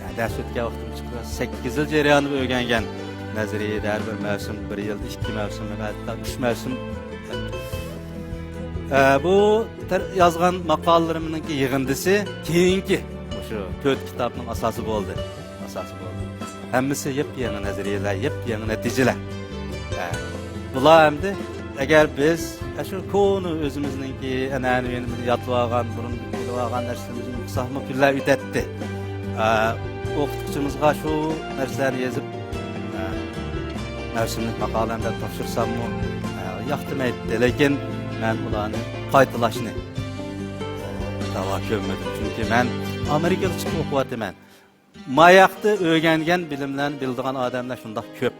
ھە، دەرس ئۆتكەن ۋاقتىم چىقىپ، سەككىز يىل جەريانىدا ئۆگەنگەن نەزەرىيەدە ھەر بىر مەۋسۇم، بىر يىلدا ئىككى مەۋسۇم، ھەتتا ئۈچ مەۋسۇم. ھە، بۇ تەر-، يازغان ماقالىلىرىمنىڭكى يىغىندىسى كېيىنكى مۇشۇ تۆت كىتابنىڭ ئاساسى بولدى. ئاساسى بولدى. ھەممىسى يېپيېڭى نەزەرىيەلەر، يېپيېڭى نەتىجىلەر. ھە. بۇلار ئەمدى ئەگەر بىز، ئە، شۇ كونا ئۆزىمىزنىڭكى ئەنئەنىۋىنى يادلىۋالغان، بۇرۇن بىلىۋالغان نەرسىلىرىمىزنى ئوقۇساقمۇ كۈنلەر ئۆتەتتى. ئە، ئوقۇتقۇچىمىزغا شۇ نەرسىلەرنى يېزىپ، ئە، مەۋسۇملۇق ماقالەمدە تاپشۇرساممۇ، ئە، ياقتۇرمايتتى. لېكىن مەن ئۇلارنى قايتىلاشنى، ئە، داۋا كۆرمىدىم. چۈنكى مەن ئامېرىكىغا چىقىپ ئوقۇۋاتىمەن. ماياقتا ئۆگەنگەن بىلىملەرنى بىلىدىغان ئادەملەر شۇنداق كۆپ.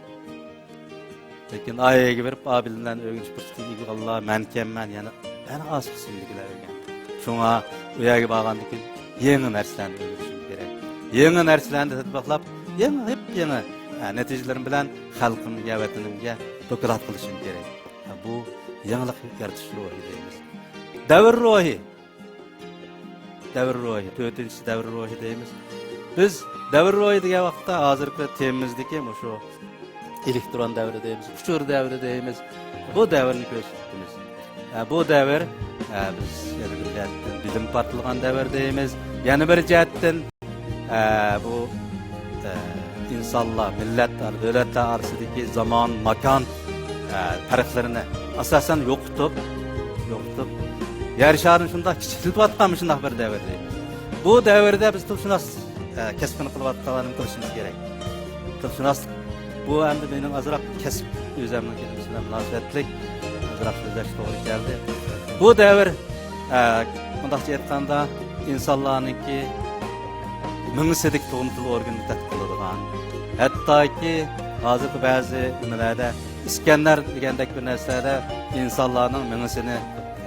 لېكىن ئايەگە بېرىپ، ئا بىلىملەرنى ئۆگىنىش پۇرسىتىگە ئىگە بولغانلار مەنكەنمەن، يەنە، يەنە ئاز قىسىمدىكىلەر ئۆگەندى. شۇڭا ئۇ يەرگە بارغاندىن كېيىن يېڭى نەرسىلەرنى ئۆگىنىشىم كېرەك. يېڭى نەرسىلەرنى تەتبىقلاپ، يېڭى، يېپيېڭى، ھە، نەتىجىلىرىم بىلەن خەلقىمگە، ۋەتىنىمگە دوكلات قىلىشىم كېرەك. ھە، بۇ يېڭىلىق يارىتىش روھى دەيمىز. دەۋر روھى. دەۋر روھى، تۆتىنچىسى دەۋر روھى دەيمىز. بىز دەۋر روھى دېگەن ۋاقىتتا ھازىرقى تېمىمىزدىكى مۇشۇ ئېلېكترون دەۋرى دەيمىز، ئۇچۇر دەۋرى دەيمىز. بۇ دەۋرنى كۆرسىتىپتىمىز. ئە، بۇ دەۋر، ئە، بىز يەنە بىر جەھەتتىن بىلىم پارتلىغان دەۋر دەيمىز. يەنە بىر جەھەتتىن، ئە، بۇ، ئە، ئىنسانلار، مىللەتلەر، دۆلەتلەر ئارىسىدىكى زامان، ماكان، ئە، پەرقلىرىنى ئاساسەن يوقىتىپ، يوقىتىپ، يەر شارىنى شۇنداق كىچىكلىتىۋاتقان مۇشۇنداق بىر دەۋر دەيمىز. بۇ دەۋردە بىز تىلشۇناس، ئە، كەسپىنى قىلىۋاتقانلارنى قىلىشىمىز كېرەك. تىلشۇناسلىق بۇ ئەمدى مېنىڭ ئازراق كەسىپ ئۆزەمنىڭ كەسپى بىلەن مۇناسىۋەتلىك ئازراق سۆزلەش توغرا كەلدى. بۇ دەۋر، ئە، مۇنداقچە ئېيتقاندا، ئىنسانلارنىڭكى مېڭىسىدىكى تۇغما تىل ئورگىنىنى تەتقىق قىلىدىغان، ھەتتاكى ھازىرقى بەزى نېمىلەردە ئىسكەنەر دېگەندەك بىر نەرسىلەردە ئىنسانلارنىڭ مېڭىسىنى،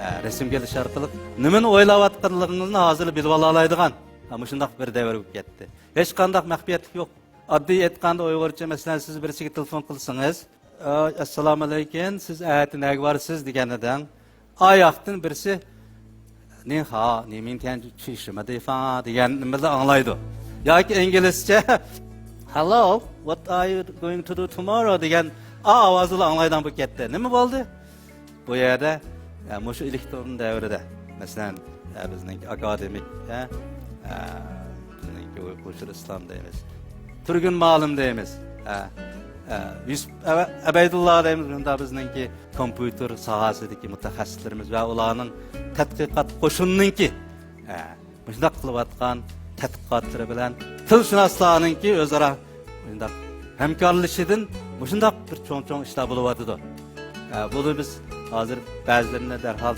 ئە، رەسىمگە ئېلىش ئارقىلىق نېمىنى ئويلاۋاتقانلىقىڭىزنى ھازىرلا بىلىۋالالايدىغان، ئە، مۇشۇنداق بىر دەۋر بولۇپ كەتتى. ھېچقانداق مەخپىيەتلىك يوق. ئاددىي ئېيتقاندا ئۇيغۇرچە، مەسىلەن، سىز بىرسىگە تېلېفون قىلسىڭىز، ئە، ئەسسالامۇ ئەلەيكۇم، سىز ئەتە نەگە بارىسىز دېگەندە، ئاياقتىن بىرسى، نى ھاۋ، نى مىنتيەن چۈشىمە دېفاڭ دېگەن نېمىلا ئاڭلايدۇ. ياكى ئىنگلىزچە، Hello, what are you going to do tomorrow دېگەن ئا ئاۋازلا ئاڭلايدىغان بولۇپ كەتتى. نېمە بولدى؟ بۇ يەردە، ئە، مۇشۇ ئېلېكترون دەۋرىدە، مەسىلەن، ئە، بىزنىڭكى ئاكادېمىك، ئە، ئە، بىزنىڭكى ئۇيغۇر ئىسلام دەيمىز، تۈرگىن مالىم دەيمىز، ئە، ئە، يۈسۈپ ئەبە-، ئەبەيدۇللا دەيمىز، بۇندا بىزنىڭكى كومپيۇتېر ساھەسىدىكى مۇتەخەسسىسلىرىمىز ۋە ئۇلارنىڭ تەتقىقات قوشۇنىنىڭكى، ئە، مۇشۇنداق قىلىۋاتقان تەتقىقاتلىرى بىلەن تىلشۇناسلارنىڭكى ئۆزئارا مۇشۇنداق ھەمكارلىشىشىدىن مۇشۇنداق بىر چوڭ-چوڭ ئىشلار بولۇۋاتىدۇ. ئە، بۇنى بىز ھازىر بەزىلىرىنى دەرھال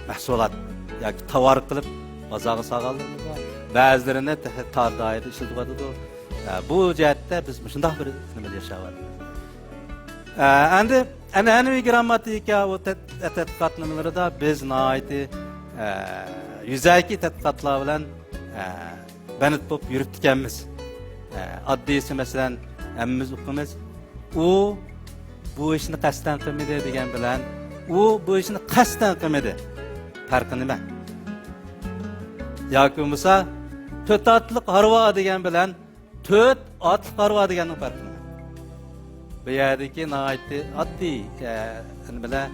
مەھسۇلات ياكى تاۋار قىلىپ بازارغا سالغانلىرىمىز بار. بەزىلىرىنى تېخى تار دائىرىدە ئىشلىتىۋاتىدۇ. ئە، بۇ جەھەتتە بىز مۇشۇنداق بىر نېمىدە ياشاۋاتىمىز. ئە، ئەمدى ئەنئەنىۋى گىرامماتىكا، ئۇ تەت-، تەتقىقات نېمىلىرىدا بىز ناھايىتى، ئە، يۈزەكى تەتقىقاتلار بىلەن، ئە، بەند بولۇپ يۈرۈپتىكەنمىز. ئە، ئاددىيسى، مەسىلەن، ھەممىمىز ئۇقىمىز، ئۇ بۇ ئىشنى قەستەن قىلمىدى دېگەن بىلەن، ئۇ بۇ ئىشنى قەستەن قىلمىدى. پەرقى نېمە؟ ياكى بولمىسا، تۆت ئاتلىق ھارۋا دېگەن بىلەن، تۆت ئاتلىق ھارۋا دېگەننىڭ پەرقى نېمە؟ بۇ يەردىكى ناھايىتى ئاددىي، ئە، نېمىلەر،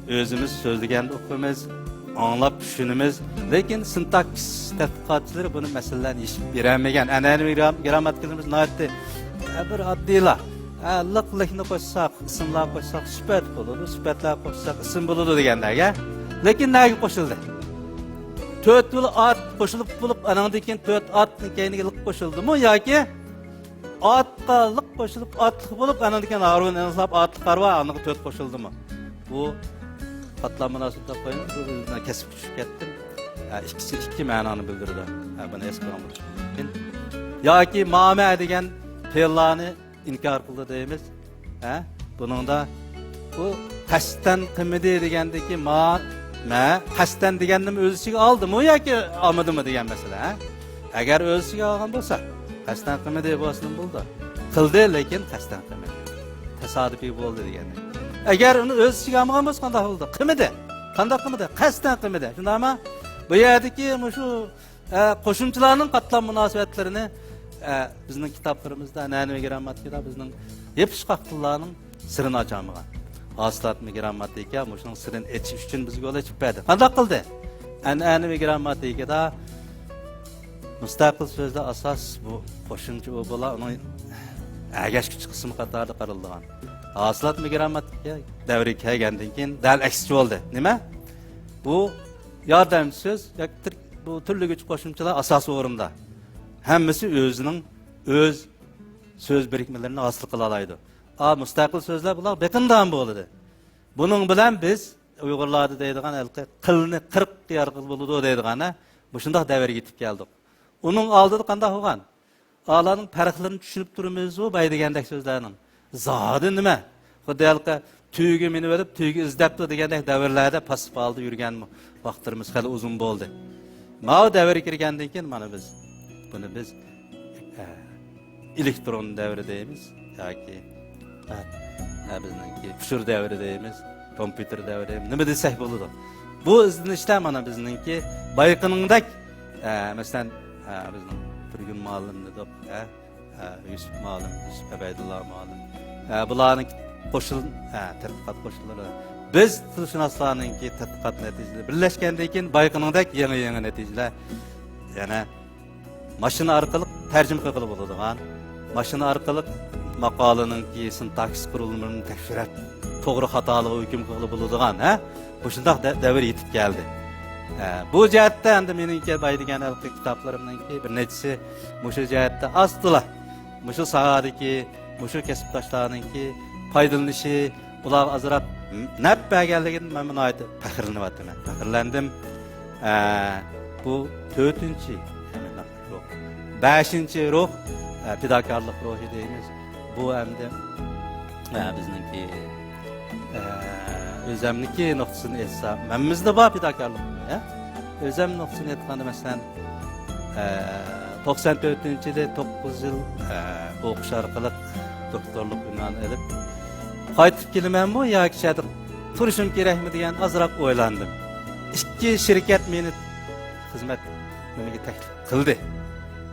ئۆزىمىز سۆزلىگەندە ئۇقىمىز، ئاڭلاپ چۈشىنىمىز. لېكىن سىنتاكسىس تەتقىقاتچىلىرى بۇنى مەسىلىلەرنى يېشىپ بېرەلمىگەن. ئەنئەنىۋى گرام-، گرامماتىكىلىرىمىز ناھايىتى، ئە، بىر ئاددىيلا. ئە، لىق، لىكنى قوشساق، ئىسىملار قوشساق، سۈپەت بولىدۇ، سۈپەتلەر قوشساق، ئىسىم بولىدۇ دېگەندەك، ئە. لېكىن نەگە قوشۇلدى؟ تۆت بىلەن ئات قوشۇلۇپ بولۇپ، ئانىڭدىن كېيىن تۆت ئاتنىڭ كەينىگە لىق قوشۇلدىمۇ ياكى ئاتقا لىق قوشۇلۇپ، ئاتلىق بولۇپ، ئانىڭدىن كېيىن ھارۋىنى ئېنىقلاپ، ئاتلىق ھارۋا، ئانىڭغا تۆت قوشۇلدىمۇ؟ بۇ قاتلام مۇناسىۋىتىدە قويۇڭ، بۇ بىر كەسىپكە چۈشۈپ كەتتىم. ھە، ئىككىسى ئىككى مەنانى بىلدۈرىدۇ. ھە، بۇنى ئەسكە ئالغىلى مۇمكىن. ياكى مامە دېگەن پېئىللارنى ئىنكار قىلدى دەيمىز. ھە؟ بۇنىڭدا بۇ قەستەن قىلمىدى دېگەندىكى ما، مە، قەستەن دېگەننىمۇ ئۆز ئىچىگە ئالدىمۇ ياكى ئالمىدىمۇ دېگەن مەسىلە، ھە؟ ئەگەر ئۆز ئىچىگە ئالغان بولسا، قەستەن قىلمىدى بولسىمۇ بولىدۇ. قىلدى، لېكىن قەستەن قىلمىدى. تاسادىپىي بولدى دېگەندەك. ئەگەر ئۇنى ئۆز ئىچىگە ئالمىغان بولسا قانداق بولىدۇ؟ قىلمىدى. قانداق قىلمىدى؟ قەستەن قىلمىدى. شۇنداقمۇ؟ بۇ يەردىكى مۇشۇ ئە، قوشۇمچىلارنىڭ قاتلام مۇناسىۋەتلىرىنى، ئە، بىزنىڭ كىتابلىرىمىزدا، ئەنئەنىۋى گرامماتىكىدا بىزنىڭ يېپىشقاق تىللارنىڭ سىرىنى ئاچالمىغان. ھاسىلاتمى گرامماتىكا مۇشۇنىڭ سىرىنى ئېچىش ئۈچۈن بىزگە يول ئېچىپ بەردى. قانداق قىلدى؟ ئەنئەنىۋى گرامماتىكىدا مۇستەقىل سۆزلەر ئاساس بۇ قوشۇمچە ئۇ بولا، ئۇنىڭ ئەگەشكۈچى قىسمى قاتارىدا قارىلىدىغان. ھاسىلاتمى گرامماتىكا دەۋرىگە كەلگەندىن كېيىن دەل ئەكسىچە بولدى. نېمە؟ بۇ ياردەمچى سۆز ياكى تىر-، بۇ تۈرلىگۈچى قوشۇمچىلار ئاساسىي ئورۇندا. ھەممىسى ئۆزىنىڭ ئۆز سۆز بىرىكمىلىرىنى ھاسىل قىلالايدۇ. ئا، مۇستەقىل سۆزلەر بۇلار بېقىندىغان بولىدۇ. بۇنىڭ بىلەن بىز ئۇيغۇرلاردا دەيدىغان ھېلىقى قىلنى قىرىق يارغىلى بولىدۇ دەيدىغان، ھە؟ مۇشۇنداق دەۋرگە يېتىپ كەلدۇق. ئۇنىڭ ئالدىدا قانداق بولغان؟ ئالارنىڭ پەرقلىرىنى چۈشىنىپ تۇرىمىزۇ باي دېگەندەك سۆزلەرنىڭ. زادى نېمە؟ خۇددى ھېلىقى تۈگە مىنىۋېلىپ، تۈگە ئىزدەپتۇ دېگەندەك دەۋرلەردە پاسسىپ ھالدا يۈرگەن ۋاقىتلىرىمىز خېلى ئۇزۇن بولدى. ماۋۇ دەۋرگە كىرگەندىن كېيىن مانا بىز، بۇنى بىز، ئە، ئېلېكترون دەۋرى دەيمىز ياكى، ئە، ئە، بىزنىڭكى ئۇچۇر دەۋرى دەيمىز، كومپيۇتېر دەۋرى، نېمە دېسەك بولىدۇ. بۇ ئىزدىنىشلەر مانا بىزنىڭكى بايقىنىڭدەك، ئە، مەسىلەن، ئە، بىزنىڭ تۈرگۈن مۇئەللىم دېدۇق، ئە، ئە، يۈسۈپ مۇئەللىم، يۈسۈپ ئەبەيدۇللا مۇئەللىم، ئە، بۇلارنىڭ قوشۇن-، ئە، تەتقىقات قوشۇنلىرى، بىز تىلشۇناسلارنىڭكى تەتقىقات نەتىجىلىرى بىرلەشكەندىن كېيىن بايقىنىڭدەك يېڭى-يېڭى نەتىجىلەر يەنە ماشىنا ئارقىلىق تەرجىمە قىلغىلى بولىدىغان، ماشىنا ئارقىلىق ماقالىنىڭكى سىنتاكسىس قۇرۇلمىلىرىنى تەكشۈرۈپ، توغرا خاتالىقىغا ھۆكۈم قىلغىلى بولىدىغان، ھە؟ مۇشۇنداق دە-، دەۋر يېتىپ كەلدى. ھە، بۇ جەھەتتە ئەمدى مېنىڭكى باي دېگەن ھېلىقى كىتابلىرىمنىڭكى بىر نەچچىسى مۇشۇ جەھەتتە ئاستىلا، مۇشۇ ساھەدىكى، مۇشۇ كەسىپداشلارنىڭكى پايدىلىنىشى، ئۇلارغا ئازراق نەپ بەرگەنلىكىدىن مەن ناھايىتى پەخىرلىنىۋاتىمەن. پەخىرلەندىم. ئە، بۇ تۆتىنچى روھ. بەشىنچى روھ، ئە، پىداكارلىق روھى دەيمىز. بۇ ئەمدى، ئە، بىزنىڭكى، ئە، ئۆزەمنىڭكى نۇقتىسىدىن ئېيتسا، ھەممىمىزدە بار پىداكارلىق روھى، ئە. ئۆزەم نۇقتىسىدىن ئېيتقاندا، مەسىلەن، ئە، توقسان تۆتىنچى يىلى توققۇز يىل، ئە، ئوقۇش ئارقىلىق دوكتورلۇق ئۇنۋانى ئېلىپ، قايتىپ كېلىمەنمۇ ياكى شۇ يەردە تۇرۇشۇم كېرەكمۇ دېگەن ئازراق ئويلاندىم. ئىككى شىركەت مېنى خىزمەت نېمىگە تەكلىپ قىلدى.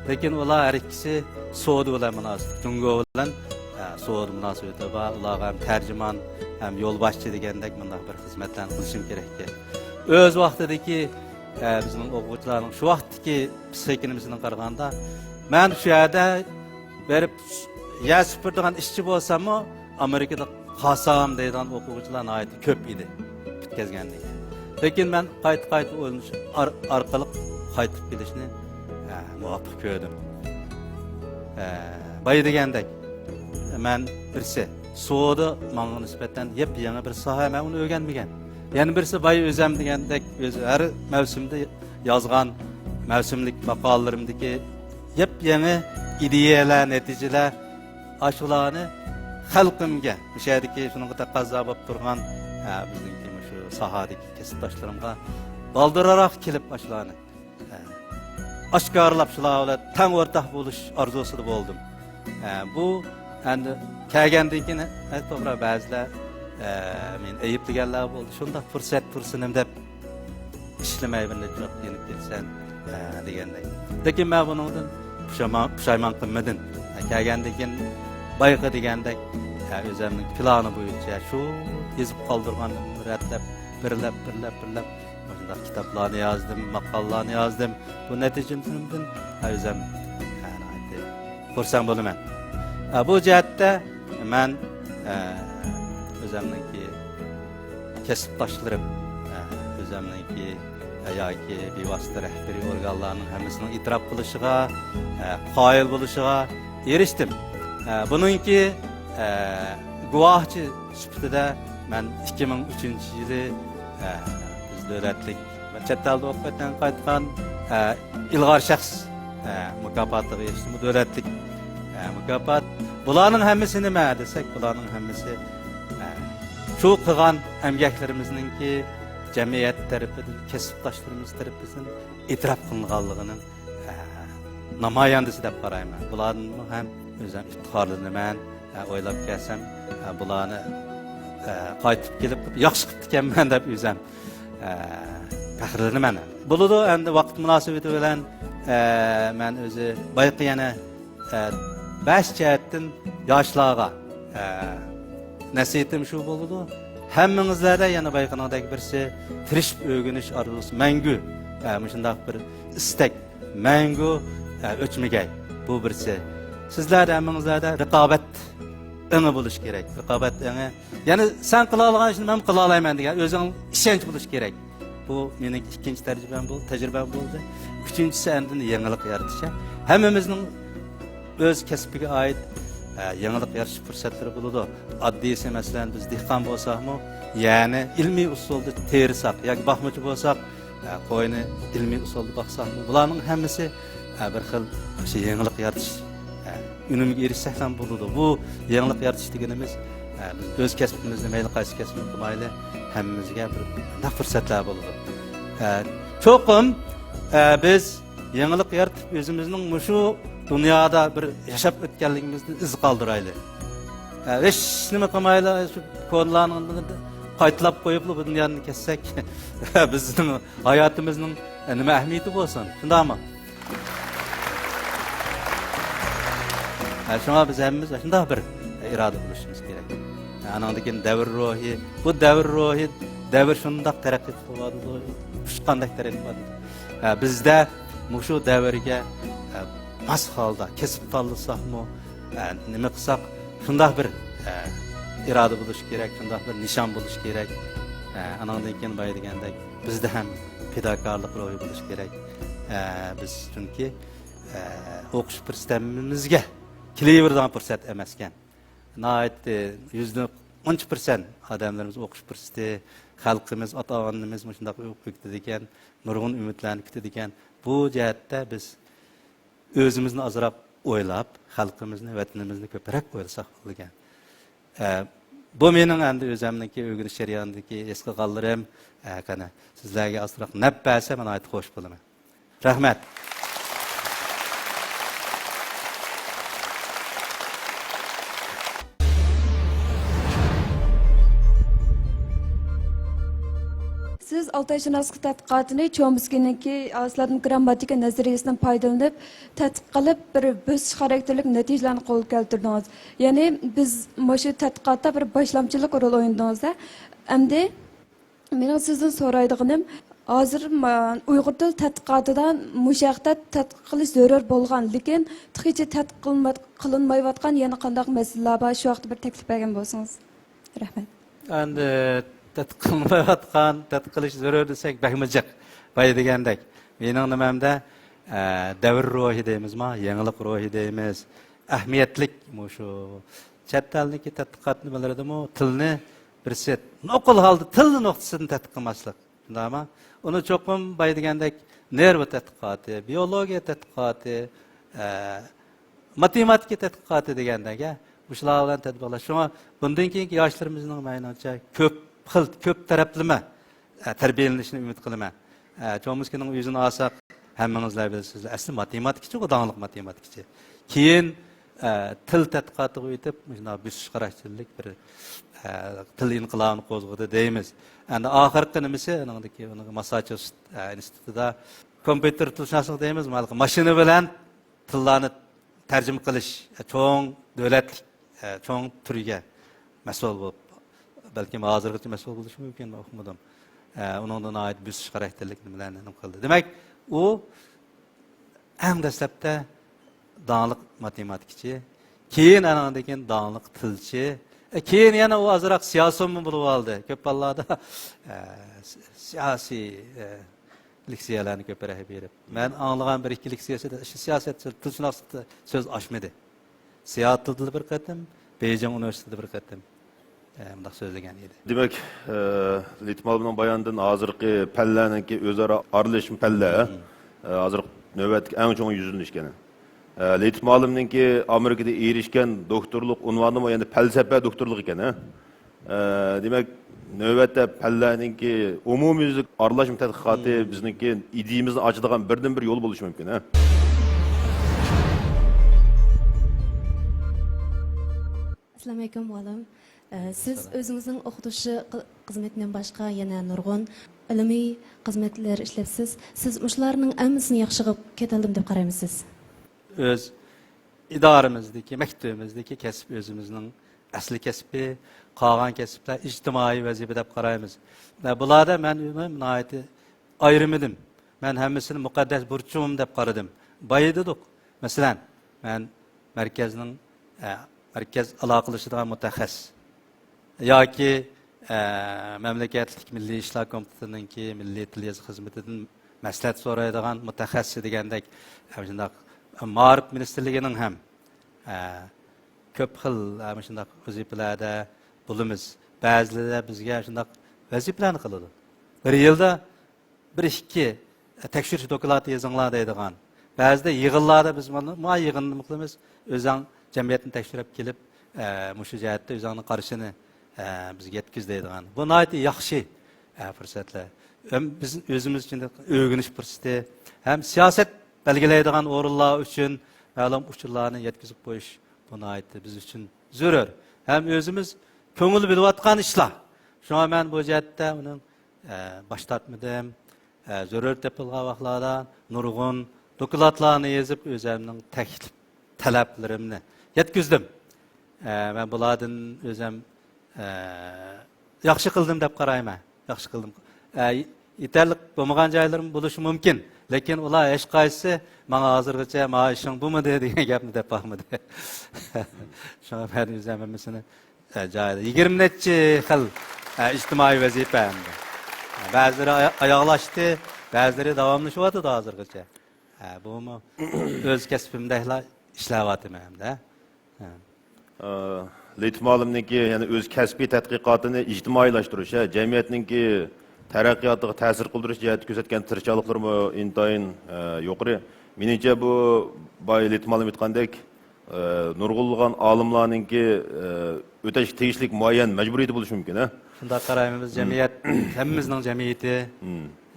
لېكىن ئۇلار ھەر ئىككىسى سودا بىلەن مۇناسىۋەتلىك، جۇڭگو بىلەن، ئە، سودا مۇناسىۋىتى بار. ئۇلارغا ھەم تەرجىمان، ھەم يولباشچى دېگەندەك مۇنداق بىر خىزمەتلەرنى قىلىشىم كېرەك ئىكەن. ئۆز ۋاقتىدىكى، ئە، بىزنىڭ ئوقۇغۇچىلارنىڭ شۇ ۋاقىتتىكى پىسخىكا نېمىسىدىن قارىغاندا، مەن شۇ يەردە بېرىپ يەر سۈپۈرىدىغان ئىشچى بولساممۇ، ئامېرىكىدا قالسام دەيدىغان ئوقۇغۇچىلار ناھايىتى كۆپ ئىدى، پۈتكەزگەندىن كېيىن. لېكىن مەن قايتا-قايتا ئويلىنىش ئار-، ئارقىلىق قايتىپ كېلىشنى، ئە، مۇۋاپىق كۆردۈم. ئە، بايا دېگەندەك، مەن بىرسى، سودا ماڭا نىسبەتەن يېپيېڭى بىر ساھە، مەن ئۇنى ئۆگەنمىگەن. يەنە بىرسى، بايا ئۆزەم دېگەندەك، ئۆز ھەر مەۋسۇمدا يازغان مەۋسۇملۇق ماقالىلىرىمدىكى يېپيېڭى ئىدىيەلەر، نەتىجىلەر، ئاشۇلارنى خەلقىمگە، مۇشۇ يەردىكى شۇنىڭغا تەقەززا بولۇپ تۇرغان، ھە، بىزنىڭكى مۇشۇ ساھەدىكى كەسىپداشلىرىمغا بالدۇرراق كېلىپ ئاشۇلارنى، ھە، ئاشكارىلاپ، شۇلار بىلەن تەڭ ئورتاق بولۇش ئارزۇسىدا بولدۇم. ئە، بۇ ئەمدى كەلگەندىن كېيىن، ئە، توغرا، بەزىلەر، ئە، مېنى ئەيىبلىگەنلەر بولدى. شۇنداق پۇرسەت تۇرسۇنۇم دەپ ئىشلىمەي بىر نەچچە ۋاقىت يېنىپ كەتسەم، ئە، دېگەندەك. لېكىن مەن بۇنىڭدىن پۇشايمان، پۇشايمان قىلمىدىم. ئە، كەلگەندىن كېيىن بايىقى دېگەندەك، ئە، ئۆزۈمنىڭ پىلانى بويىچە شۇ يېزىپ قالدۇرغان رەتلەپ، بىرلەپ، بىرلەپ، بىرلەپ مۇشۇنداق كىتابلارنى يازدىم، ماقالىلارنى يازدىم. بۇ نەتىجىلىرىمدىن ئۆزۈم، ئە، ناھايىتى خۇرسەن بولىمەن. ئە، بۇ جەھەتتە مەن، ئە، ئۆزۈمنىڭكى كەسىپداشلىرىم، ئە، ئۆزۈمنىڭكى، ئە، ياكى بىۋاسىتە رەھبىرىي ئورگانلارنىڭ ھەممىسىنىڭ ئېتىراپ قىلىشىغا، ئە، قايىل بولۇشىغا ئېرىشتىم. ئە، بۇنىڭكى، ئە، گۇۋاھچى سۈپىتىدە مەن ئىككى مىڭ ئۈچىنچى يىلى، ئە، بىز دۆلەتلىك چەت ئەلدە ئوقۇپ ۋەتەنگە قايتقان، ئە، ئىلغار شەخس، ئە، مۇكاپاتىغا ئېرىشتىم. بۇ دۆلەتلىك، ئە، مۇكاپات. بۇلارنىڭ ھەممىسى نېمە دېسەك، بۇلارنىڭ ھەممىسى، ئە، شۇ قىلغان ئەمگەكلىرىمىزنىڭكى جەمئىيەت تەرىپىدىن، كەسىپداشلىرىمىز تەرىپىدىن ئېتىراپ قىلىنغانلىقىنىڭ، ئە، نامايەندىسى دەپ قارايمەن. بۇلاردىنمۇ ھەم ئۆزۈم ئىپتىخارلىنىمەن. ئە، ئويلاپ كەلسەم، ئە، بۇلارنى، ئە، قايتىپ كېلىپ ياخشى قىپتىكەنمەن دەپ ئۆزۈم، ئە، پەخىرلىنىمەن. بولىدۇ، ئەمدى ۋاقىت مۇناسىۋىتى بىلەن، ئە، مەن ئۆزى بايىقى يەنە، ئە، بەش جەھەتتىن ياشلارغا، ئە، نەسىھىتىم شۇ بولىدۇ. ھەممىڭىزلەردە يەنە بايىقىنىڭدەك بىرسى تىرىشىپ ئۆگىنىش ئارزۇسى مەڭگۈ، ئە، مۇشۇنداق بىر ئىستەك مەڭگۈ، ئە، ئۆچمىگەي. بۇ بىرسى. سىزلەردە، ھەممىڭىزلەردە رىقابەت ئېڭى بولۇشى كېرەك. رىقابەت ئېڭى. يەنى سەن قىلالىغان ئىشنى مەن قىلالايمەن دېگەن ئۆزۈڭ ئىشەنچ بولۇشى كېرەك. بۇ مېنىڭ ئىككىنچى تەجرىبەم بولدى، تەجرىبەم بولدى. ئۈچىنچىسى ئاندىن يېڭىلىق يارىتىش. ھەممىمىزنىڭ ئۆز كەسپىگە ئائىت، ئە، يېڭىلىق يارىتىش پۇرسەتلىرى بولىدۇ. ئاددىيسى، مەسىلەن، بىز دېھقان بولساقمۇ، يەنى ئىلمىي ئۇسۇلدا تېرىساق ياكى باقمىچى بولساق، ئە، قوينى ئىلمىي ئۇسۇلدا باقساقمۇ، بۇلارنىڭ ھەممىسى، ئە، بىر خىل شۇ يېڭىلىق يارىتىش، ئە، ئۈنۈمگە ئېرىشسەكلا بولىدۇ. بۇ يېڭىلىق يارىتىش دېگىنىمىز، ئە، بىز ئۆز كەسپىمىزنى، مەيلى قايسى كەسىپنى قىلايلى، ھەممىمىزگە بىر مۇنداق پۇرسەتلەر بولىدۇ. ئە، چوقۇم، ئە، بىز يېڭىلىق يارىتىپ، ئۆزىمىزنىڭ مۇشۇ دۇنيادا بىر ياشاپ ئۆتكەنلىكىمىزنى ئىز قالدۇرايلى. ئە، ھېچ نېمە قىلمايلا، شۇ كونىلارنىڭ قايتىلاپ قويۇپلا بۇ دۇنيادىن كەتسەك، بىزنىڭ ھاياتىمىزنىڭ، ئە، نېمە ئەھمىيىتى بولسۇن؟ شۇنداقمۇ؟ ئە، شۇڭا بىز ھەممىمىز شۇنداق بىر ئىرادە بولۇشىمىز كېرەك. ئە، ئانىڭدىن كېيىن دەۋر روھى، بۇ دەۋر روھى، دەۋر شۇنداق تەرەققىي قىلىۋاتىدۇ، ئۇچقاندەك تەرەققىي قىلىۋاتىدۇ. ئە، بىزدە مۇشۇ دەۋرگە، ئە، ماس ھالدا كەسىپ تاللىساقمۇ، ئە، نېمە قىلساق، شۇنداق بىر، ئە، ئىرادە بولۇشى كېرەك، شۇنداق بىر نىشان بولۇشى كېرەك. ئە، ئانىڭدىن كېيىن بايا دېگەندەك، بىزدە ھەم پىداكارلىق روھى بولۇشى كېرەك. ئە، بىز چۈنكى، ئە، ئوقۇش پۇرسىتىمىزگە كېلىۋېرىدىغان پۇرسەت ئەمەسكەن. ناھايىتى يۈزدىن ئون پىرسەنت ئادەملىرىمىز ئوقۇش پۇرسىتى، خەلقىمىز، ئاتا-ئانىمىز مۇشۇنداق ئوقۇپ كېتىدىكەن، نۇرغۇن ئۈمىدلەرنى كۈتىدىكەن. بۇ جەھەتتە بىز ئۆزىمىزنى ئازراق ئويلاپ، خەلقىمىزنى، ۋەتىنىمىزنى كۆپرەك ئويلىساق بولىدىكەن. ئە، بۇ مېنىڭ ئەمدى ئۆزۈمنىڭكى ئۆگىنىش جەريانىدىكى ھېس قىلغانلىرىم. ئە، قېنى، سىزلەرگە ئازراق نەپ بەرسە، مەن ناھايىتى خوش بولىمەن. رەھمەت. سىز ئالتايشۇناسلىق تەتقىقاتىنى چومسكىنىڭكى ئاسلادىن گرامماتىكا نەزەرىيىسىدىن پايدىلىنىپ تەتقىق قىلىپ، بىر بۆسۈش خاراكتېرلىك نەتىجىلەرنى قولغا كەلتۈردىڭىز. يەنى بىز مۇشۇ تەتقىقاتتا بىر باشلامچىلىق رول ئوينىدىڭىز-دە. ئەمدى مېنىڭ سىزدىن سورايدىغىنىم، ھازىر ما-، ئۇيغۇر تىل تەتقىقاتىدا مۇشۇ ھەقتە تەتقىق قىلىش زۆرۈر بولغان، لېكىن تېخىچە تەتقىق قىلما-، قىلىنمايۋاتقان يەنە قانداق مەسىلىلەر بار؟ شۇ ھەقتە بىر تەكلىپ بەرگەن بولسىڭىز. رەھمەت. ئەمدى تەتقىق قىلىنمايۋاتقان، تەتقىق قىلىش زۆرۈر دېسەك، بەكمۇ جىق. بايا دېگەندەك، مېنىڭ نېمەمدە، ئە، دەۋر روھى دەيمىزما، يېڭىلىق روھى دەيمىز، ئەھمىيەتلىك مۇشۇ چەت ئەلنىڭكى تەتقىقات نېمىلىرىدىمۇ تىلنى بىرسى نوقۇل ھالدا تىل نۇقتىسىدىن تەتقىق قىلماسلىق. شۇنداقمۇ؟ ئۇنى چوقۇم بايا دېگەندەك نېرۋا تەتقىقاتى، بىئولوگىيە تەتقىقاتى، ئە، ماتېماتىكا تەتقىقاتى دېگەندەك، ئە، مۇشۇلار بىلەن تەتبىقلاش. شۇڭا بۇندىن كېيىنكى ياشلىرىمىزنىڭ مېنىڭچە كۆپ خىل، كۆپ تەرەپلىمە، ئە، تەربىيەلىنىشىنى ئۈمىد قىلىمەن. ئە، چومسكىنىڭ ئۆزىنى ئالساق، ھەممىڭىزلەر بىلىسىزلەر، ئەسلى ماتېماتىكىچىغۇ، داڭلىق ماتېماتىكىچى. كېيىن، ئە، تىل تەتقىقاتىغا ئۆتۈپ، مۇشۇنداق بۆسۈش خاراكتېرلىك بىر، ئە، تىل ئىنقىلابىنى قوزغىدى دەيمىز. ئەمدى ئاخىرقى نېمىسى، ئۇنىڭدىكى، ئۇنىڭ ماسساچۇسېتس، ئە، ئىنستىتۇتىدا كومپيۇتېر تىلشۇناسلىق دەيمىز، ماشىنا بىلەن تىللارنى تەرجىمە قىلىش، چوڭ دۆلەتلىك، چوڭ تۈرگە مەسئۇل بولۇپ، بەلكىم ھازىرغىچە مەسئۇل بولۇشى مۇمكىن، مەن ئۇقمىدىم. ئۇنىڭدا ناھايىتى بۆسۈش خاراكتېرلىك نېمىلەرنى نېمە قىلدى. دېمەك، ئۇ ئەڭ دەسلەپتە داڭلىق ماتېماتىكىچى، كېيىن ئانىڭدىن كېيىن داڭلىق تىلچى، كېيىن يەنە ئۇ ئازراق سىياسىيونمۇ بولۇپ ئالدى. كۆپ ھاللاردا، سىياسىي، لېكسىيەلەرنى كۆپرەك بېرىپ، مەن ئاڭلىغان بىر ئىككى لېكسىيەسىدە شۇ سىياسەت، تىلشۇناسلىقتا سۆز ئاچمىدى. سىياتىلدا بىر قېتىم، بېيجىڭ ئۇنىۋېرسىتېتىدا بىر قېتىم، ئە، مۇنداق سۆزلىگەن ئىدى. دېمەك، ئە، لېيت مۇئەللىمنىڭ بايانىدىن ھازىرقى پەنلەرنىڭكى ئۆزئارا ئارىلىشىش پەنلەر، ئە، ھازىرقى نۆۋەتتىكى ئەڭ چوڭ يۈزلىنىش ئىكەن. ئە، لېيت مۇئەللىمنىڭكى ئامېرىكىدا ئېرىشكەن دوكتورلۇق ئۇنۋانىمۇ يەنە پەلسەپە دوكتورلۇقى ئىكەن، ھە؟ ئە، دېمەك، نۆۋەتتە پەنلەرنىڭكى ئومۇميۈزلۈك ئارىلاشما تەتقىقاتى بىزنىڭكى ئىدىيىمىزنى ئاچىدىغان بىردىنبىر يول بولۇشى مۇمكىن، ھە؟ ئەسسالامۇئەلەيكۇم، مۇئەللىم. ئە، سىز ئۆزىڭىزنىڭ ئوقۇتۇش خىزمىتىدىن باشقا يەنە نۇرغۇن ئىلمىي خىزمەتلەر ئىشلەپسىز. سىز مۇشۇلارنىڭ ھەممىسىنى ياخشى قىلىپ كېتەلدىم دەپ قارايمىسىز؟ ئۆز ئىدارىمىزدىكى، مەكتىۋىمىزدىكى كەسىپ ئۆزىمىزنىڭ ئەسلى كەسپى، قالغان كەسىپلەر ئىجتىمائىي ۋەزىپە دەپ قارايمىز. بۇلاردا مەن ئۆزۈم ناھايىتى ئايرىمىدىم. مەن ھەممىسىنى مۇقەددەس بۇرچۇم دەپ قارىدىم. بايىدىدۇق. مەسىلەن، مەن مەركەزنىڭ، ئە، مەركەز ئالاقىلىشىدىغان مۇتەخەسسىس ياكى، ئە، مەملىكەتلىك مىللىي ئىشلار كومىتېتىنىڭكى مىللىي تىل يېزىق خىزمىتىدىن مەسلىھەت سورايدىغان مۇتەخەسسىس دېگەندەك، ئە، شۇنداق مائارىپ مىنىستىرلىكىنىڭ ھەم، ئە، كۆپ خىل، ئە، مۇشۇنداق ۋەزىپىلەردە بولىمىز. بەزىلىرىدە بىزگە شۇنداق ۋەزىپىلەرنى قىلىدۇ. بىر يىلدا بىر ئىككى تەكشۈرۈش دوكلاتى يېزىڭلار دەيدىغان. بەزىدە يىغىنلاردا بىز مانا، ما يىغىننى نېمە قىلىمىز، ئۆزۈڭ جەمئىيەتنى تەكشۈرۈپ كېلىپ، ئە، مۇشۇ جەھەتتە ئۆزۈڭنىڭ قارىشىنى، ئە، بىزگە يەتكۈز دەيدىغان. بۇ ناھايىتى ياخشى، ئە، پۇرسەتلەر. ھەم بىز ئۆزىمىز ئۈچۈن ئۆگىنىش پۇرسىتى، ھەم سىياسەت بەلگىلەيدىغان ئورۇنلار ئۈچۈن مەلۇم ئۇچۇرلارنى يەتكۈزۈپ قويۇش، بۇ ناھايىتى بىز ئۈچۈن زۆرۈر. ھەم ئۆزىمىز كۆڭۈل بۆلۈۋاتقان ئىشلار. شۇڭا مەن بۇ جەھەتتە ئۇنىڭ ئە، باش تارتمىدىم. ئە، زۆرۈر تېپىلغان ۋاقىتلاردا نۇرغۇن دوكلاتلارنى يېزىپ، ئۆزۈمنىڭ تەكلىپ، تەلەپلىرىمنى يەتكۈزدۈم. ئە، مەن بۇلاردىن ئۆزۈم، ئە، ياخشى قىلدىم دەپ قارايمەن. ياخشى قىلدىم. ئە، يېتەرلىك بولمىغان جايلىرىم بولۇشى مۇمكىن. لېكىن ئۇلار ھېچقايسىسى ماڭا ھازىرغىچە، «ما ئىشىڭ بولمىدى» دېگەن گەپنى دەپ باقمىدى. شۇڭا مەن ئۆزۈم ھەممىسىنى ئە، جايىدا يىگىرمە نەچچە خىل، ئە، ئىجتىمائىي ۋەزىپە ئەمدى. بەزىلىرى ئايا-، ئاياغلاشتى، بەزىلىرى داۋاملىشىۋاتىدۇ ھازىرغىچە. ئە، بۇمۇ ئۆز كەسپىمدەكلا ئىشلەۋاتىمەن ئەمدى. ھە. ئە، لېيت مۇئەللىمنىڭكى يەنە ئۆز كەسپىي تەتقىقاتىنى ئىجتىمائىيلاشتۇرۇش، ھە، جەمئىيەتنىڭكى تەرەققىياتىغا تەسىر قىلدۇرۇش جەھەتتە كۆرسەتكەن تىرىشچانلىقلىرىمۇ ئىنتايىن، ئە، يۇقىرى. مېنىڭچە، بۇ بايا لېيت مۇئەللىم ئېيتقاندەك، ئە، نۇرغۇنلىغان ئالىملارنىڭكى، ئە، ئۆتەشكە تېگىشلىك مۇئەييەن مەجبۇرىيىتى بولۇشى مۇمكىن، ھە؟ شۇنداق قارايمىز، جەمئىيەت، ھەممىمىزنىڭ جەمئىيىتى.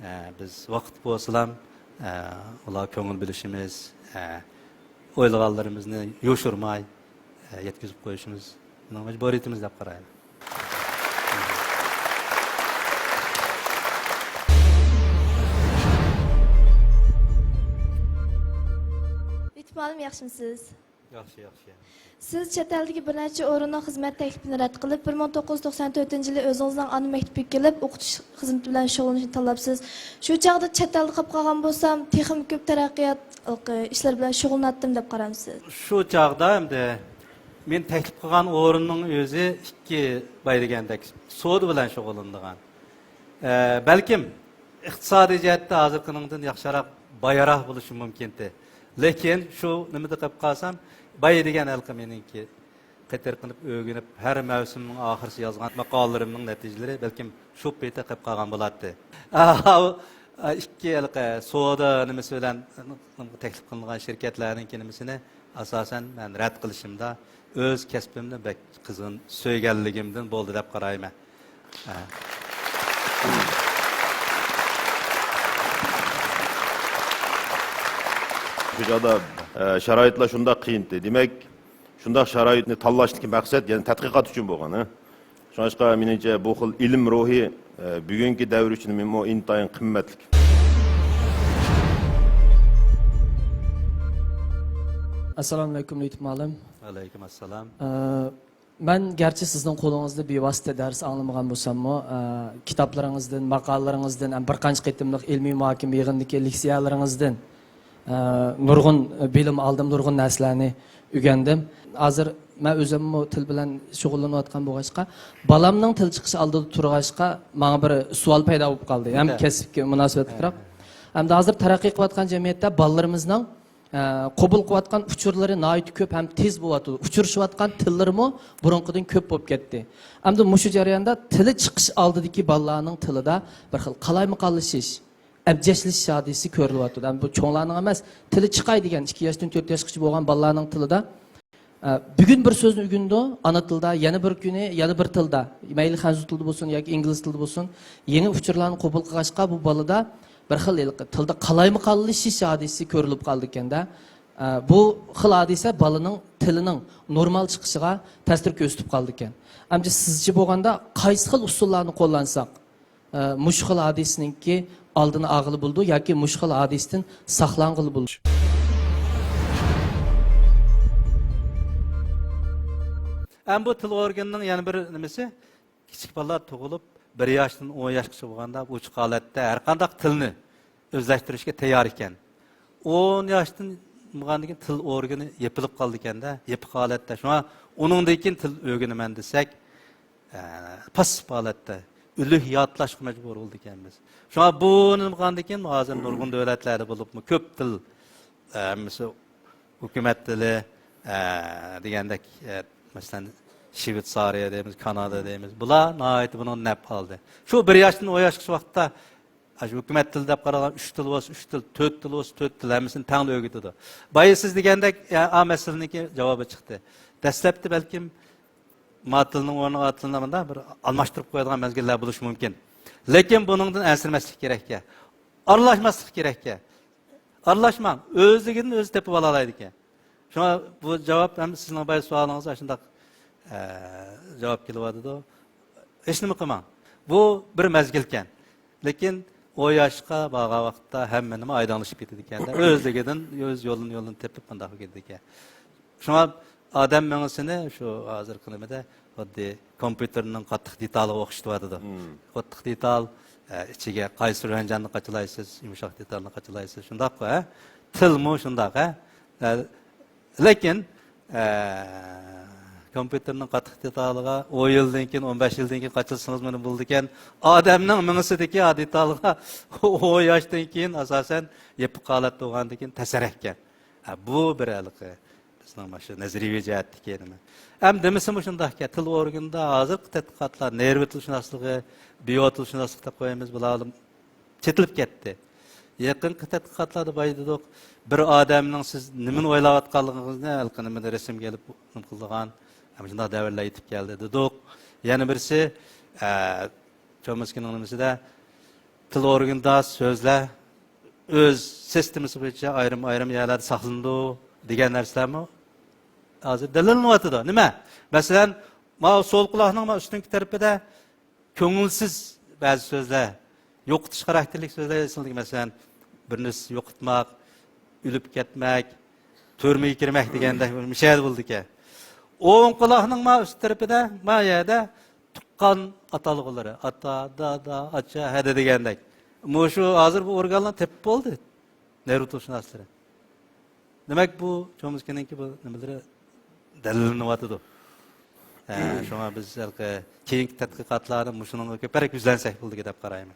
ئە، بىز ۋاقىت بولسىلا، ئە، ئۇلارغا كۆڭۈل بۆلۈشىمىز، ئە، ئويلىغانلىرىمىزنى يوشۇرماي، ئە، يەتكۈزۈپ قويۇشىمىز بىزنىڭ مەجبۇرىيىتىمىز دەپ قارايمەن. لېيت مۇئەللىم، ياخشىمۇسىز؟ ياخشى، ياخشى. سىز چەت ئەلدىكى بىر نەچچە ئورۇننىڭ خىزمەت تەكلىپىنى رەت قىلىپ، بىر مىڭ توققۇز يۈز توقسان تۆتىنچى يىلى ئۆزىڭىزنىڭ ئانا مەكتىپىگە كېلىپ، ئوقۇتۇش خىزمىتى بىلەن شۇغۇللىنىشنى تاللاپسىز. شۇ چاغدا چەت ئەلدە قالىپ قالغان بولسام، تېخىمۇ كۆپ تەرەققىيات ئىشلىرى بىلەن شۇغۇللىناتتىم دەپ قارامسىز؟ شۇ چاغدا ئەمدى مېنى تەكلىپ قىلغان ئورۇننىڭ ئۆزى ئىككى باي دېگەندەك سودا بىلەن شۇغۇللىنىدىغان. ئە، بەلكىم ئىقتىسادىي جەھەتتە ھازىرقىنىڭدىن ياخشىراق، بايراق بولۇشى مۇمكىنتى. لېكىن شۇ نېمىدە قېلىپ قالسام، باي دېگەن ھېلىقى مېنىڭكى قېتىرقىنىپ ئۆگىنىپ، ھەر مەۋسۇمنىڭ ئاخىرىسى يازغان ماقالىلىرىمنىڭ نەتىجىلىرى بەلكىم شۇ پېتى قېلىپ قالغان بولاتتى. ئىككى ھېلىقى سودا نېمىسى بىلەن تەكلىپ قىلىنغان شىركەتلەرنىڭكى نېمىسىنى ئاساسەن مەن رەت قىلىشىمدا ئۆز كەسپىمنى بەك قىزغىن سۆيگەنلىكىمدىن بولدى دەپ قارايمەن. ھە. شۇ چاغدا، ئە، شارائىتلار شۇنداق قىيىنتى. دېمەك، شۇنداق شارائىتنى تاللاشتىكى مەقسەت يەنە تەتقىقات ئۈچۈن بولغان، ھە؟ شۇڭلاشقا، مېنىڭچە، بۇ خىل ئىلىم روھى، ئە، بۈگۈنكى دەۋر ئۈچۈن مۇ-، ئىنتايىن قىممەتلىك. ئەسسالامۇ ئەلەيكۇم، لېتىپ مۇئەللىم. ۋەئەلەيكۇم ئەسسالام. ئە، مەن گەرچە سىزنىڭ قولىڭىزدا بىۋاسىتە دەرس ئاڭلىمىغان بولساممۇ، ئە، كىتابلىرىڭىزدىن، ماقالىلىرىڭىزدىن، ھەم بىر قانچە قېتىملىق ئىلمىي مۇھاكىمە يىغىنىدىكى لېكسىيەلىرىڭىزدىن، ئە، نۇرغۇن بىلىم ئالدىم، نۇرغۇن نەرسىلەرنى ئۆگەندىم. ھازىر مەن ئۆزۈممۇ تىل بىلەن شۇغۇللىنىۋاتقان بولغاچقا، بالامنىڭ تىل چىقىشى ئالدىدا تۇرغاچقا، ماڭا بىر سوئال پەيدا بولۇپ قالدى. ھەم كەسىپكە مۇناسىۋەتلىكراق. ھەمدە ھازىر تەرەققىي قىلىۋاتقان جەمئىيەتتە بالىلىرىمىزنىڭ، ئە، قوبۇل قىلىۋاتقان ئۇچۇرلىرى ناھايىتى كۆپ ھەم تېز بولۇۋاتىدۇ. ئۇچرىشىۋاتقان تىللىرىمۇ بۇرۇنقىدىن كۆپ بولۇپ كەتتى. ئەمدى مۇشۇ جەرياندا تىلى چىقىش ئالدىدىكى بالىلارنىڭ تىلىدا بىر خىل قالايمىقانلىشىش، ئەبجەشلىشىش ھادىسىسى كۆرۈلۈۋاتىدۇ. ئەمدى بۇ چوڭلارنىڭ ئەمەس، تىلى چىقاي دېگەن ئىككى ياشتىن تۆت ياشقىچە بولغان بالىلارنىڭ تىلىدا، ئە، بۈگۈن بىر سۆزنى ئۆگىنىدۇ، ئانا تىلدا، يەنە بىر كۈنى يەنە بىر تىلدا، مەيلى خەنزۇ تىلىدا بولسۇن ياكى ئىنگلىز تىلىدا بولسۇن، يېڭى ئۇچۇرلارنى قوبۇل قىلغاچقا، بۇ بالىدا بىر خىل ھېلىقى تىلدا قالايمىقانلىشىش ھادىسىسى كۆرۈلۈپ قالىدىكەن-دە. ئە، بۇ خىل ھادىسە بالىنىڭ تىلىنىڭ نورمال چىقىشىغا تەسىر كۆرسىتىپ قالىدىكەن. ئەمدى سىزچە بولغاندا قايسى خىل ئۇسۇللارنى قوللانساق، ئە، مۇشۇ خىل ھادىسىنىڭكى ئالدىنى ئالغىلى بولىدۇ ياكى مۇشۇ خىل ھادىسىدىن ساقلانغىلى بولىدۇ؟ ئەمما بۇ تىل ئورگىنىنىڭ يەنە بىر نېمىسى، كىچىك بالىلار تۇغۇلۇپ، بىر ياشتىن ئون ياشقىچە بولغاندا، بۇ ئوچۇق ھالەتتە ھەر قانداق تىلنى ئۆزلەشتۈرۈشكە تەييار ئىكەن. ئون ياشتىن بولغاندىن كېيىن تىل ئورگىنى يېپىلىپ قالىدىكەن-دە، يېپىق ھالەتتە. شۇڭا ئۇنىڭدىن كېيىن تىل ئۆگىنىمەن دېسەك، ئە، پاسسىپ ھالەتتە ئۆلۈك ياتلاشقا مەجبۇر بولىدىكەنمىز. شۇڭا بۇنى بولغاندىن كېيىن ھازىر نۇرغۇن دۆلەتلەردە بولۇپمۇ كۆپ تىل، ئە، ھەممىسى ھۆكۈمەت تىلى، ئە، دېگەندەك، ئە، مەسىلەن، شۋېتسارىيە دەيمىز، كانادا دەيمىز. بۇلار ناھايىتى بۇنىڭ نەپ ئالدى. شۇ بىر ياشتىن ئون ياشقىچە ۋاقىتتا، ئاشۇ ھۆكۈمەت تىلى دەپ قارالغان ئۈچ تىل بولسا ئۈچ تىل، تۆت تىل بولسا تۆت تىل، ھەممىسىنى تەڭلا ئۆگىتىدۇ. بايا سىز دېگەندەك، ئە، ئا مەسىلىنىڭكى جاۋابى چىقتى. دەسلەپتە بەلكىم ما تىلنىڭ ئورنىغا ئا تىلنى مۇنداق بىر ئالماشتۇرۇپ قويىدىغان مەزگىللەر بولۇشى مۇمكىن. لېكىن بۇنىڭدىن ئەنسىرىمەسلىك كېرەككەن. ئارىلاشماسلىق كېرەككەن. ئارىلاشماڭ. ئۆزلۈكىدىن ئۆزى تېپىپ ئالالايدىكەن. شۇڭا بۇ جاۋاب ھەم سىزنىڭ بايا سوئالىڭىزغا شۇنداق، ئە، جاۋاب كېلىۋاتىدۇ. ھېچنېمە قىلماڭ. بۇ بىر مەزگىلكەن. لېكىن ئون ياشقا بارغان ۋاقىتتا ھەممە نېمە ئايدىڭلىشىپ كېتىدىكەن. ئۆزلۈكىدىن ئۆز يولىنى، يولىنى تېپىپ مۇنداق كېتىدىكەن. شۇڭا ئادەم مېڭىسىنى شۇ ھازىرقى نېمىدە خۇددى كومپيۇتېرنىڭ قاتتىق دېتالىغا ئوخشىتىۋاتىدۇ. مم. قاتتىق دېتال، ئە، ئىچىگە قايسى رۆنجەننى قاچىلايسىز، يۇمشاق دېتالنى قاچىلايسىز، شۇنداققۇ، ھە؟ تىلمۇ شۇنداق، ھە؟ ئە، لېكىن، ئە، كومپيۇتېرنىڭ قاتتىق دېتالىغا ئون يىلدىن كېيىن، ئون بەش يىلدىن كېيىن قاچىلىسىڭىز مانا بولىدىكەن. ئادەمنىڭ مېڭىسىدىكى ئا دېتالغا ئون ياشتىن كېيىن ئاساسەن يېپىق ھالەتتە بولغاندىن كېيىن تەسىرەككەن. ھە، بۇ بىر ھېلىقى بىزنىڭ مانا شۇ نەزەرىيەۋى جەھەتتىكى نېمە. ھەم دېمىسىمۇ شۇنداقكەن، تىل ئورگىنىدا ھازىرقى تەتقىقاتلار، نېرۋا تىلشۇناسلىقى، بىيو تىلشۇناسلىق دەپ قويىمىز، بۇلار چېتىلىپ كەتتى. يېقىنقى تەتقىقاتلاردا بايا دېدۇق، بىر ئادەمنىڭ سىز نېمىنى ئويلاۋاتقانلىقىڭىزنى ھېلىقى نېمىدە رەسىمگە ئېلىپ نېمە قىلىدىغان، ھەم شۇنداق دەۋرلەر يېتىپ كەلدى دېدۇق. يەنە بىرسى، ئە، چومسكىنىڭ نېمىسىدە، تىل ئورگىنىدا سۆزلەر ئۆز سىستېمىسى بويىچە ئايرىم-ئايرىم يەرلەردە ساقلىنىدۇ دېگەن نەرسىلەرمۇ ھازىر دەلىللىنىۋاتىدۇ. نېمە؟ مەسىلەن، ماۋۇ سول قۇلاقنىڭ ماۋۇ ئۈستۈنكى تەرىپىدە كۆڭۈلسىز بەزى سۆزلەر، يوقىتىش خاراكتېرلىك سۆزلەر ئېسىلدىكەن. مەسىلەن، بىر نەرسە يوقىتماق، ئۆلۈپ كەتمەك، تۈرمىگە كىرمەك دېگەندەك مۇشۇ يەردە بولىدىكەن. ئوڭ قۇلاقنىڭ ماۋۇ ئۈست تەرىپىدە، ماۋۇ يەردە تۇغقان ئاتالغۇلىرى، ئاتا، دادا، ئاچا، ھەدە دېگەندەك. مۇشۇ ھازىر بۇ ئورگانلارنى تېپىپ بولدى نېرۋا تىلشۇناسلىرى. دېمەك، بۇ چومسكىنىڭكى بۇ نېمىلىرى دەلىللىنىۋاتىدۇ. ھە، شۇڭا بىز ھېلىقى كېيىنكى تەتقىقاتلارنى مۇشۇنىڭغا كۆپرەك يۈزلەنسەك بولىدىكەن دەپ قارايمەن.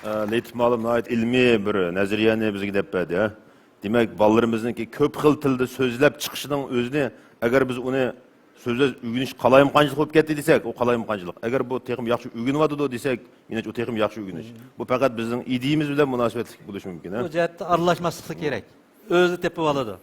ئە، لېتىپ مۇئەللىم ناھايىتى ئىلمىي بىر نەزەرىيەنى بىزگە دەپ بەردى، ھە. دېمەك، بالىلىرىمىزنىڭكى كۆپ خىل تىلدا سۆزلەپ چىقىشىنىڭ ئۆزىنى، ئەگەر بىز ئۇنى سۆزلەش ئۆگىنىش قالايمىقانچىلىق بولۇپ كەتتى دېسەك، ئۇ قالايمىقانچىلىق. ئەگەر بۇ تېخىمۇ ياخشى ئۆگىنىۋاتىدۇ دېسەك، مېنىڭچە ئۇ تېخىمۇ ياخشى ئۆگىنىش. بۇ پەقەت بىزنىڭ ئىدىيىمىز بىلەن مۇناسىۋەتلىك بولۇشى مۇمكىن، ھە؟ بۇ جەھەتتە ئارىلاشماسلىقى كېرەك. ئۆزى تېپىۋالىدۇ.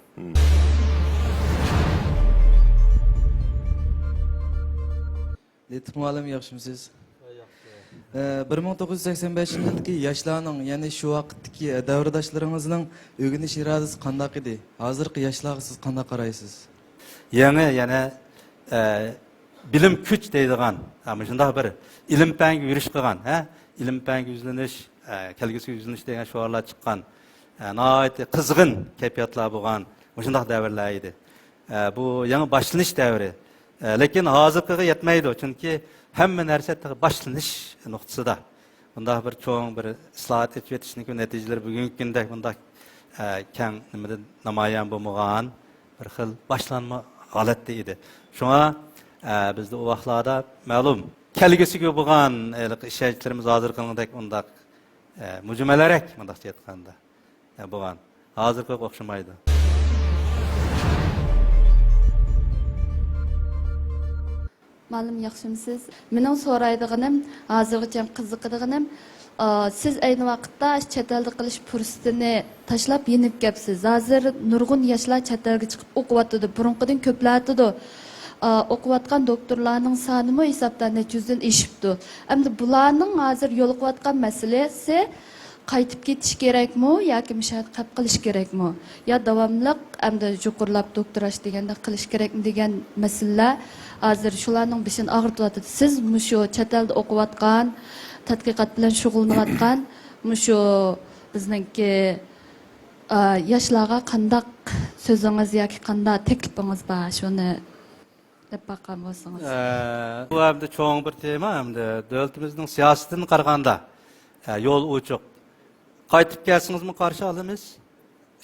لېتىپ مۇئەللىم، ياخشىمۇسىز؟ ۋاي، ياخشى. ئە، بىر مىڭ توققۇز يۈز سەكسەن بەشىنچى يىلدىكى ياشلارنىڭ، يەنى شۇ ۋاقىتتىكى، ئە، دەۋرداشلىرىڭىزنىڭ ئۆگىنىش ئىرادىسى قانداق ئىدى؟ ھازىرقى ياشلارغا سىز قانداق قارايسىز؟ يېڭى، يەنە، ئە، بىلىم كۈچ دەيدىغان، ھە، مۇشۇنداق بىر ئىلىم پەنگە يۈرۈش قىلغان، ھە، ئىلىم پەنگە يۈزلىنىش، ئە، كەلگۈسىگە يۈزلىنىش دېگەن شوئارلار چىققان، ئە، ناھايىتى قىزغىن كەيپىياتلار بولغان مۇشۇنداق دەۋرلەر ئىدى. ئە، بۇ يېڭى باشلىنىش دەۋرى. ئە، لېكىن ھازىرقىغا يەتمەيدۇ، چۈنكى ھەممە نەرسە تېخى باشلىنىش نۇقتىسىدا. بۇنداق بىر چوڭ بىر ئىسلاھات ئېچىۋېتىشنىڭكى نەتىجىلىرى بۈگۈنكى كۈندەك بۇنداق، ئە، كەڭ نېمىدە نامايان بولمىغان بىر خىل باشلانما ھالەتتە ئىدى. شۇڭا، ئە، بىزدە ئۇ ۋاقىتلاردا مەلۇم كەلگۈسىگە بولغان ھېلىقى ئىشەنچلىرىمىز ھازىرقىنىڭدەك ئۇنداق، ئە، مۇجمەلرەك، مۇنداقچە ئېيتقاندا، ئە، بولغان. ھازىرقىغا ئوخشىمايدۇ. مۇئەللىم، ياخشىمۇسىز؟ مېنىڭ سورايدىغىنىم، ھازىرغىچە قىزىقىدىغىنىم، ئا، سىز ئەينى ۋاقىتتا چەت ئەلدە قىلىش پۇرسىتىنى تاشلاپ يېنىپ كەپسىز. ھازىر نۇرغۇن ياشلار چەت ئەلگە چىقىپ ئوقۇۋاتىدۇ، بۇرۇنقىدىن كۆپلەۋاتىدۇ. ئا، ئوقۇۋاتقان دوكتورلارنىڭ سانىمۇ ھېسابتا نەچچە يۈزدىن ئېشىپتۇ. ئەمدى بۇلارنىڭ ھازىر يولۇقۇۋاتقان مەسىلىسى، قايتىپ كېتىش كېرەكمۇ ياكى مۇشۇ يەردە قېلىپ قېلىش كېرەكمۇ؟ يا داۋاملىق ئەمدى يۇقىرىلاپ دوكتوراش دېگەندەك قىلىش كېرەكمۇ دېگەن مەسىلىلەر ھازىر شۇلارنىڭ بېشىنى ئاغرىتىۋاتىدۇ. سىز مۇشۇ چەت ئەلدە ئوقۇۋاتقان، تەتقىقات بىلەن شۇغۇللىنىۋاتقان مۇشۇ بىزنىڭكى، ئا، ياشلارغا قانداق سۆزىڭىز ياكى قانداق تەكلىپىڭىز بار؟ شۇنى دەپ باققان بولسىڭىز. ئە، بۇ ئەمدى چوڭ بىر تېما، ئەمدى دۆلىتىمىزنىڭ سىياسىتىدىن قارىغاندا، ئە، يول ئوچۇق. قايتىپ كەلسىڭىزمۇ قارشى ئالىمىز،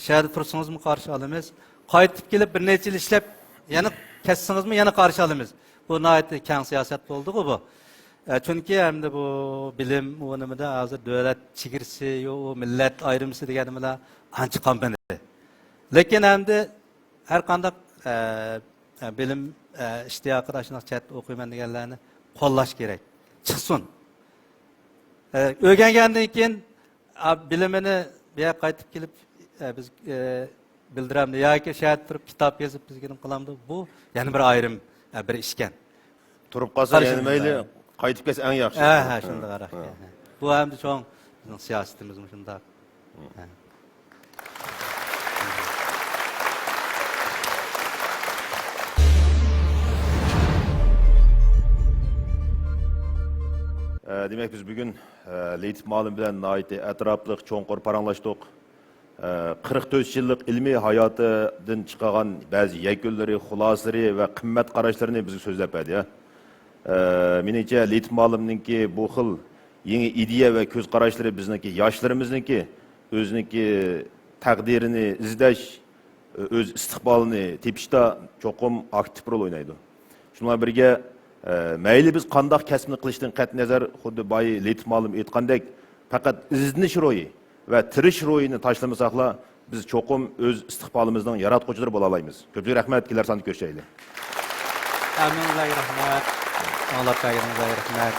شەھەردە تۇرسىڭىزمۇ قارشى ئالىمىز، قايتىپ كېلىپ بىر نەچچە يىل ئىشلەپ يەنە كەتسىڭىزمۇ يەنە قارشى ئالىمىز. بۇ ناھايىتى كەڭ سىياسەت بولدىغۇ بۇ. ئە، چۈنكى ئەمدى بۇ بىلىم، ئۇ نېمىدە ھازىر دۆلەت چېگرىسى، يو-، ئۇ مىللەت ئايرىمىسى دېگەن نېمىلەر ئانچە قالمىدى. لېكىن ئەمدى ھەر قانداق، ئە، ئە، بىلىم، ئە، ئىشتىياقىدا شۇنداق چەت ئوقۇيمەن دېگەنلەرنى قوللاش كېرەك. چىقسۇن. ئە، ئۆگەنگەندىن كېيىن، ئا، بىلىمىنى بۇ يەرگە قايتىپ كېلىپ، ئە، بىز، ئە، بىلدۈرەمدۇ ياكى شۇ يەردە تۇرۇپ كىتاب يېزىپ بىزگە نېمە قىلامدۇ؟ بۇ يەنە بىر ئايرىم، ئە، بىر ئىشكەن. تۇرۇپ قالسا يەنە مەيلى، قايتىپ كەلسە ئەڭ ياخشى. ھە، ھە، شۇنداق. ھە. بۇ ئەمدى چوڭ بىزنىڭ سىياسىتىمىزمۇ شۇنداق. ھە. ئە، دېمەك، بىز بۈگۈن، ئە، لېيىتوف مۇئەللىم بىلەن ناھايىتى ئەتراپلىق، چوڭقۇر پاراڭلاشتۇق. ئە، قىرىق تۆت يىللىق ئىلمىي ھاياتىدىن چىقارغان بەزى يەكۈنلىرى، خۇلاسىلىرى ۋە قىممەت قاراشلىرىنى بىزگە سۆزلەپ بەردى. ئە، مېنىڭچە، لېيىتوف مۇئەللىمنىڭكى بۇ خىل يېڭى ئىدىيە ۋە كۆز قاراشلىرى بىزنىڭكى ياشلىرىمىزنىڭكى ئۆزىنىڭكى تەقدىرىنى ئىزدەش، ئۆز ئىستىقبالىنى تېپىشتا چوقۇم ئاكتىپ رول ئوينايدۇ. شۇنىڭ بىلەن بىرگە، ئە، مەيلى بىز قانداق كەسىپنى قىلىشتىن قەتئىينەزەر، خۇددى بايا لېيىتوف مۇئەللىم ئېيتقاندەك، پەقەت ئىزدىنىش روھى ۋە تىرىشىش روھىنى تاشلىمىساقلا، بىز چوقۇم ئۆز ئىستىقبالىمىزنىڭ ياراتقۇچىلىرى بولالايمىز. كۆپچىلىك رەھمەت، كېلەر ساندا كۆرۈشەيلى. ھەممىڭلارغا رەھمەت. ئاڭلاپ بەرگىنىڭلارغا رەھمەت.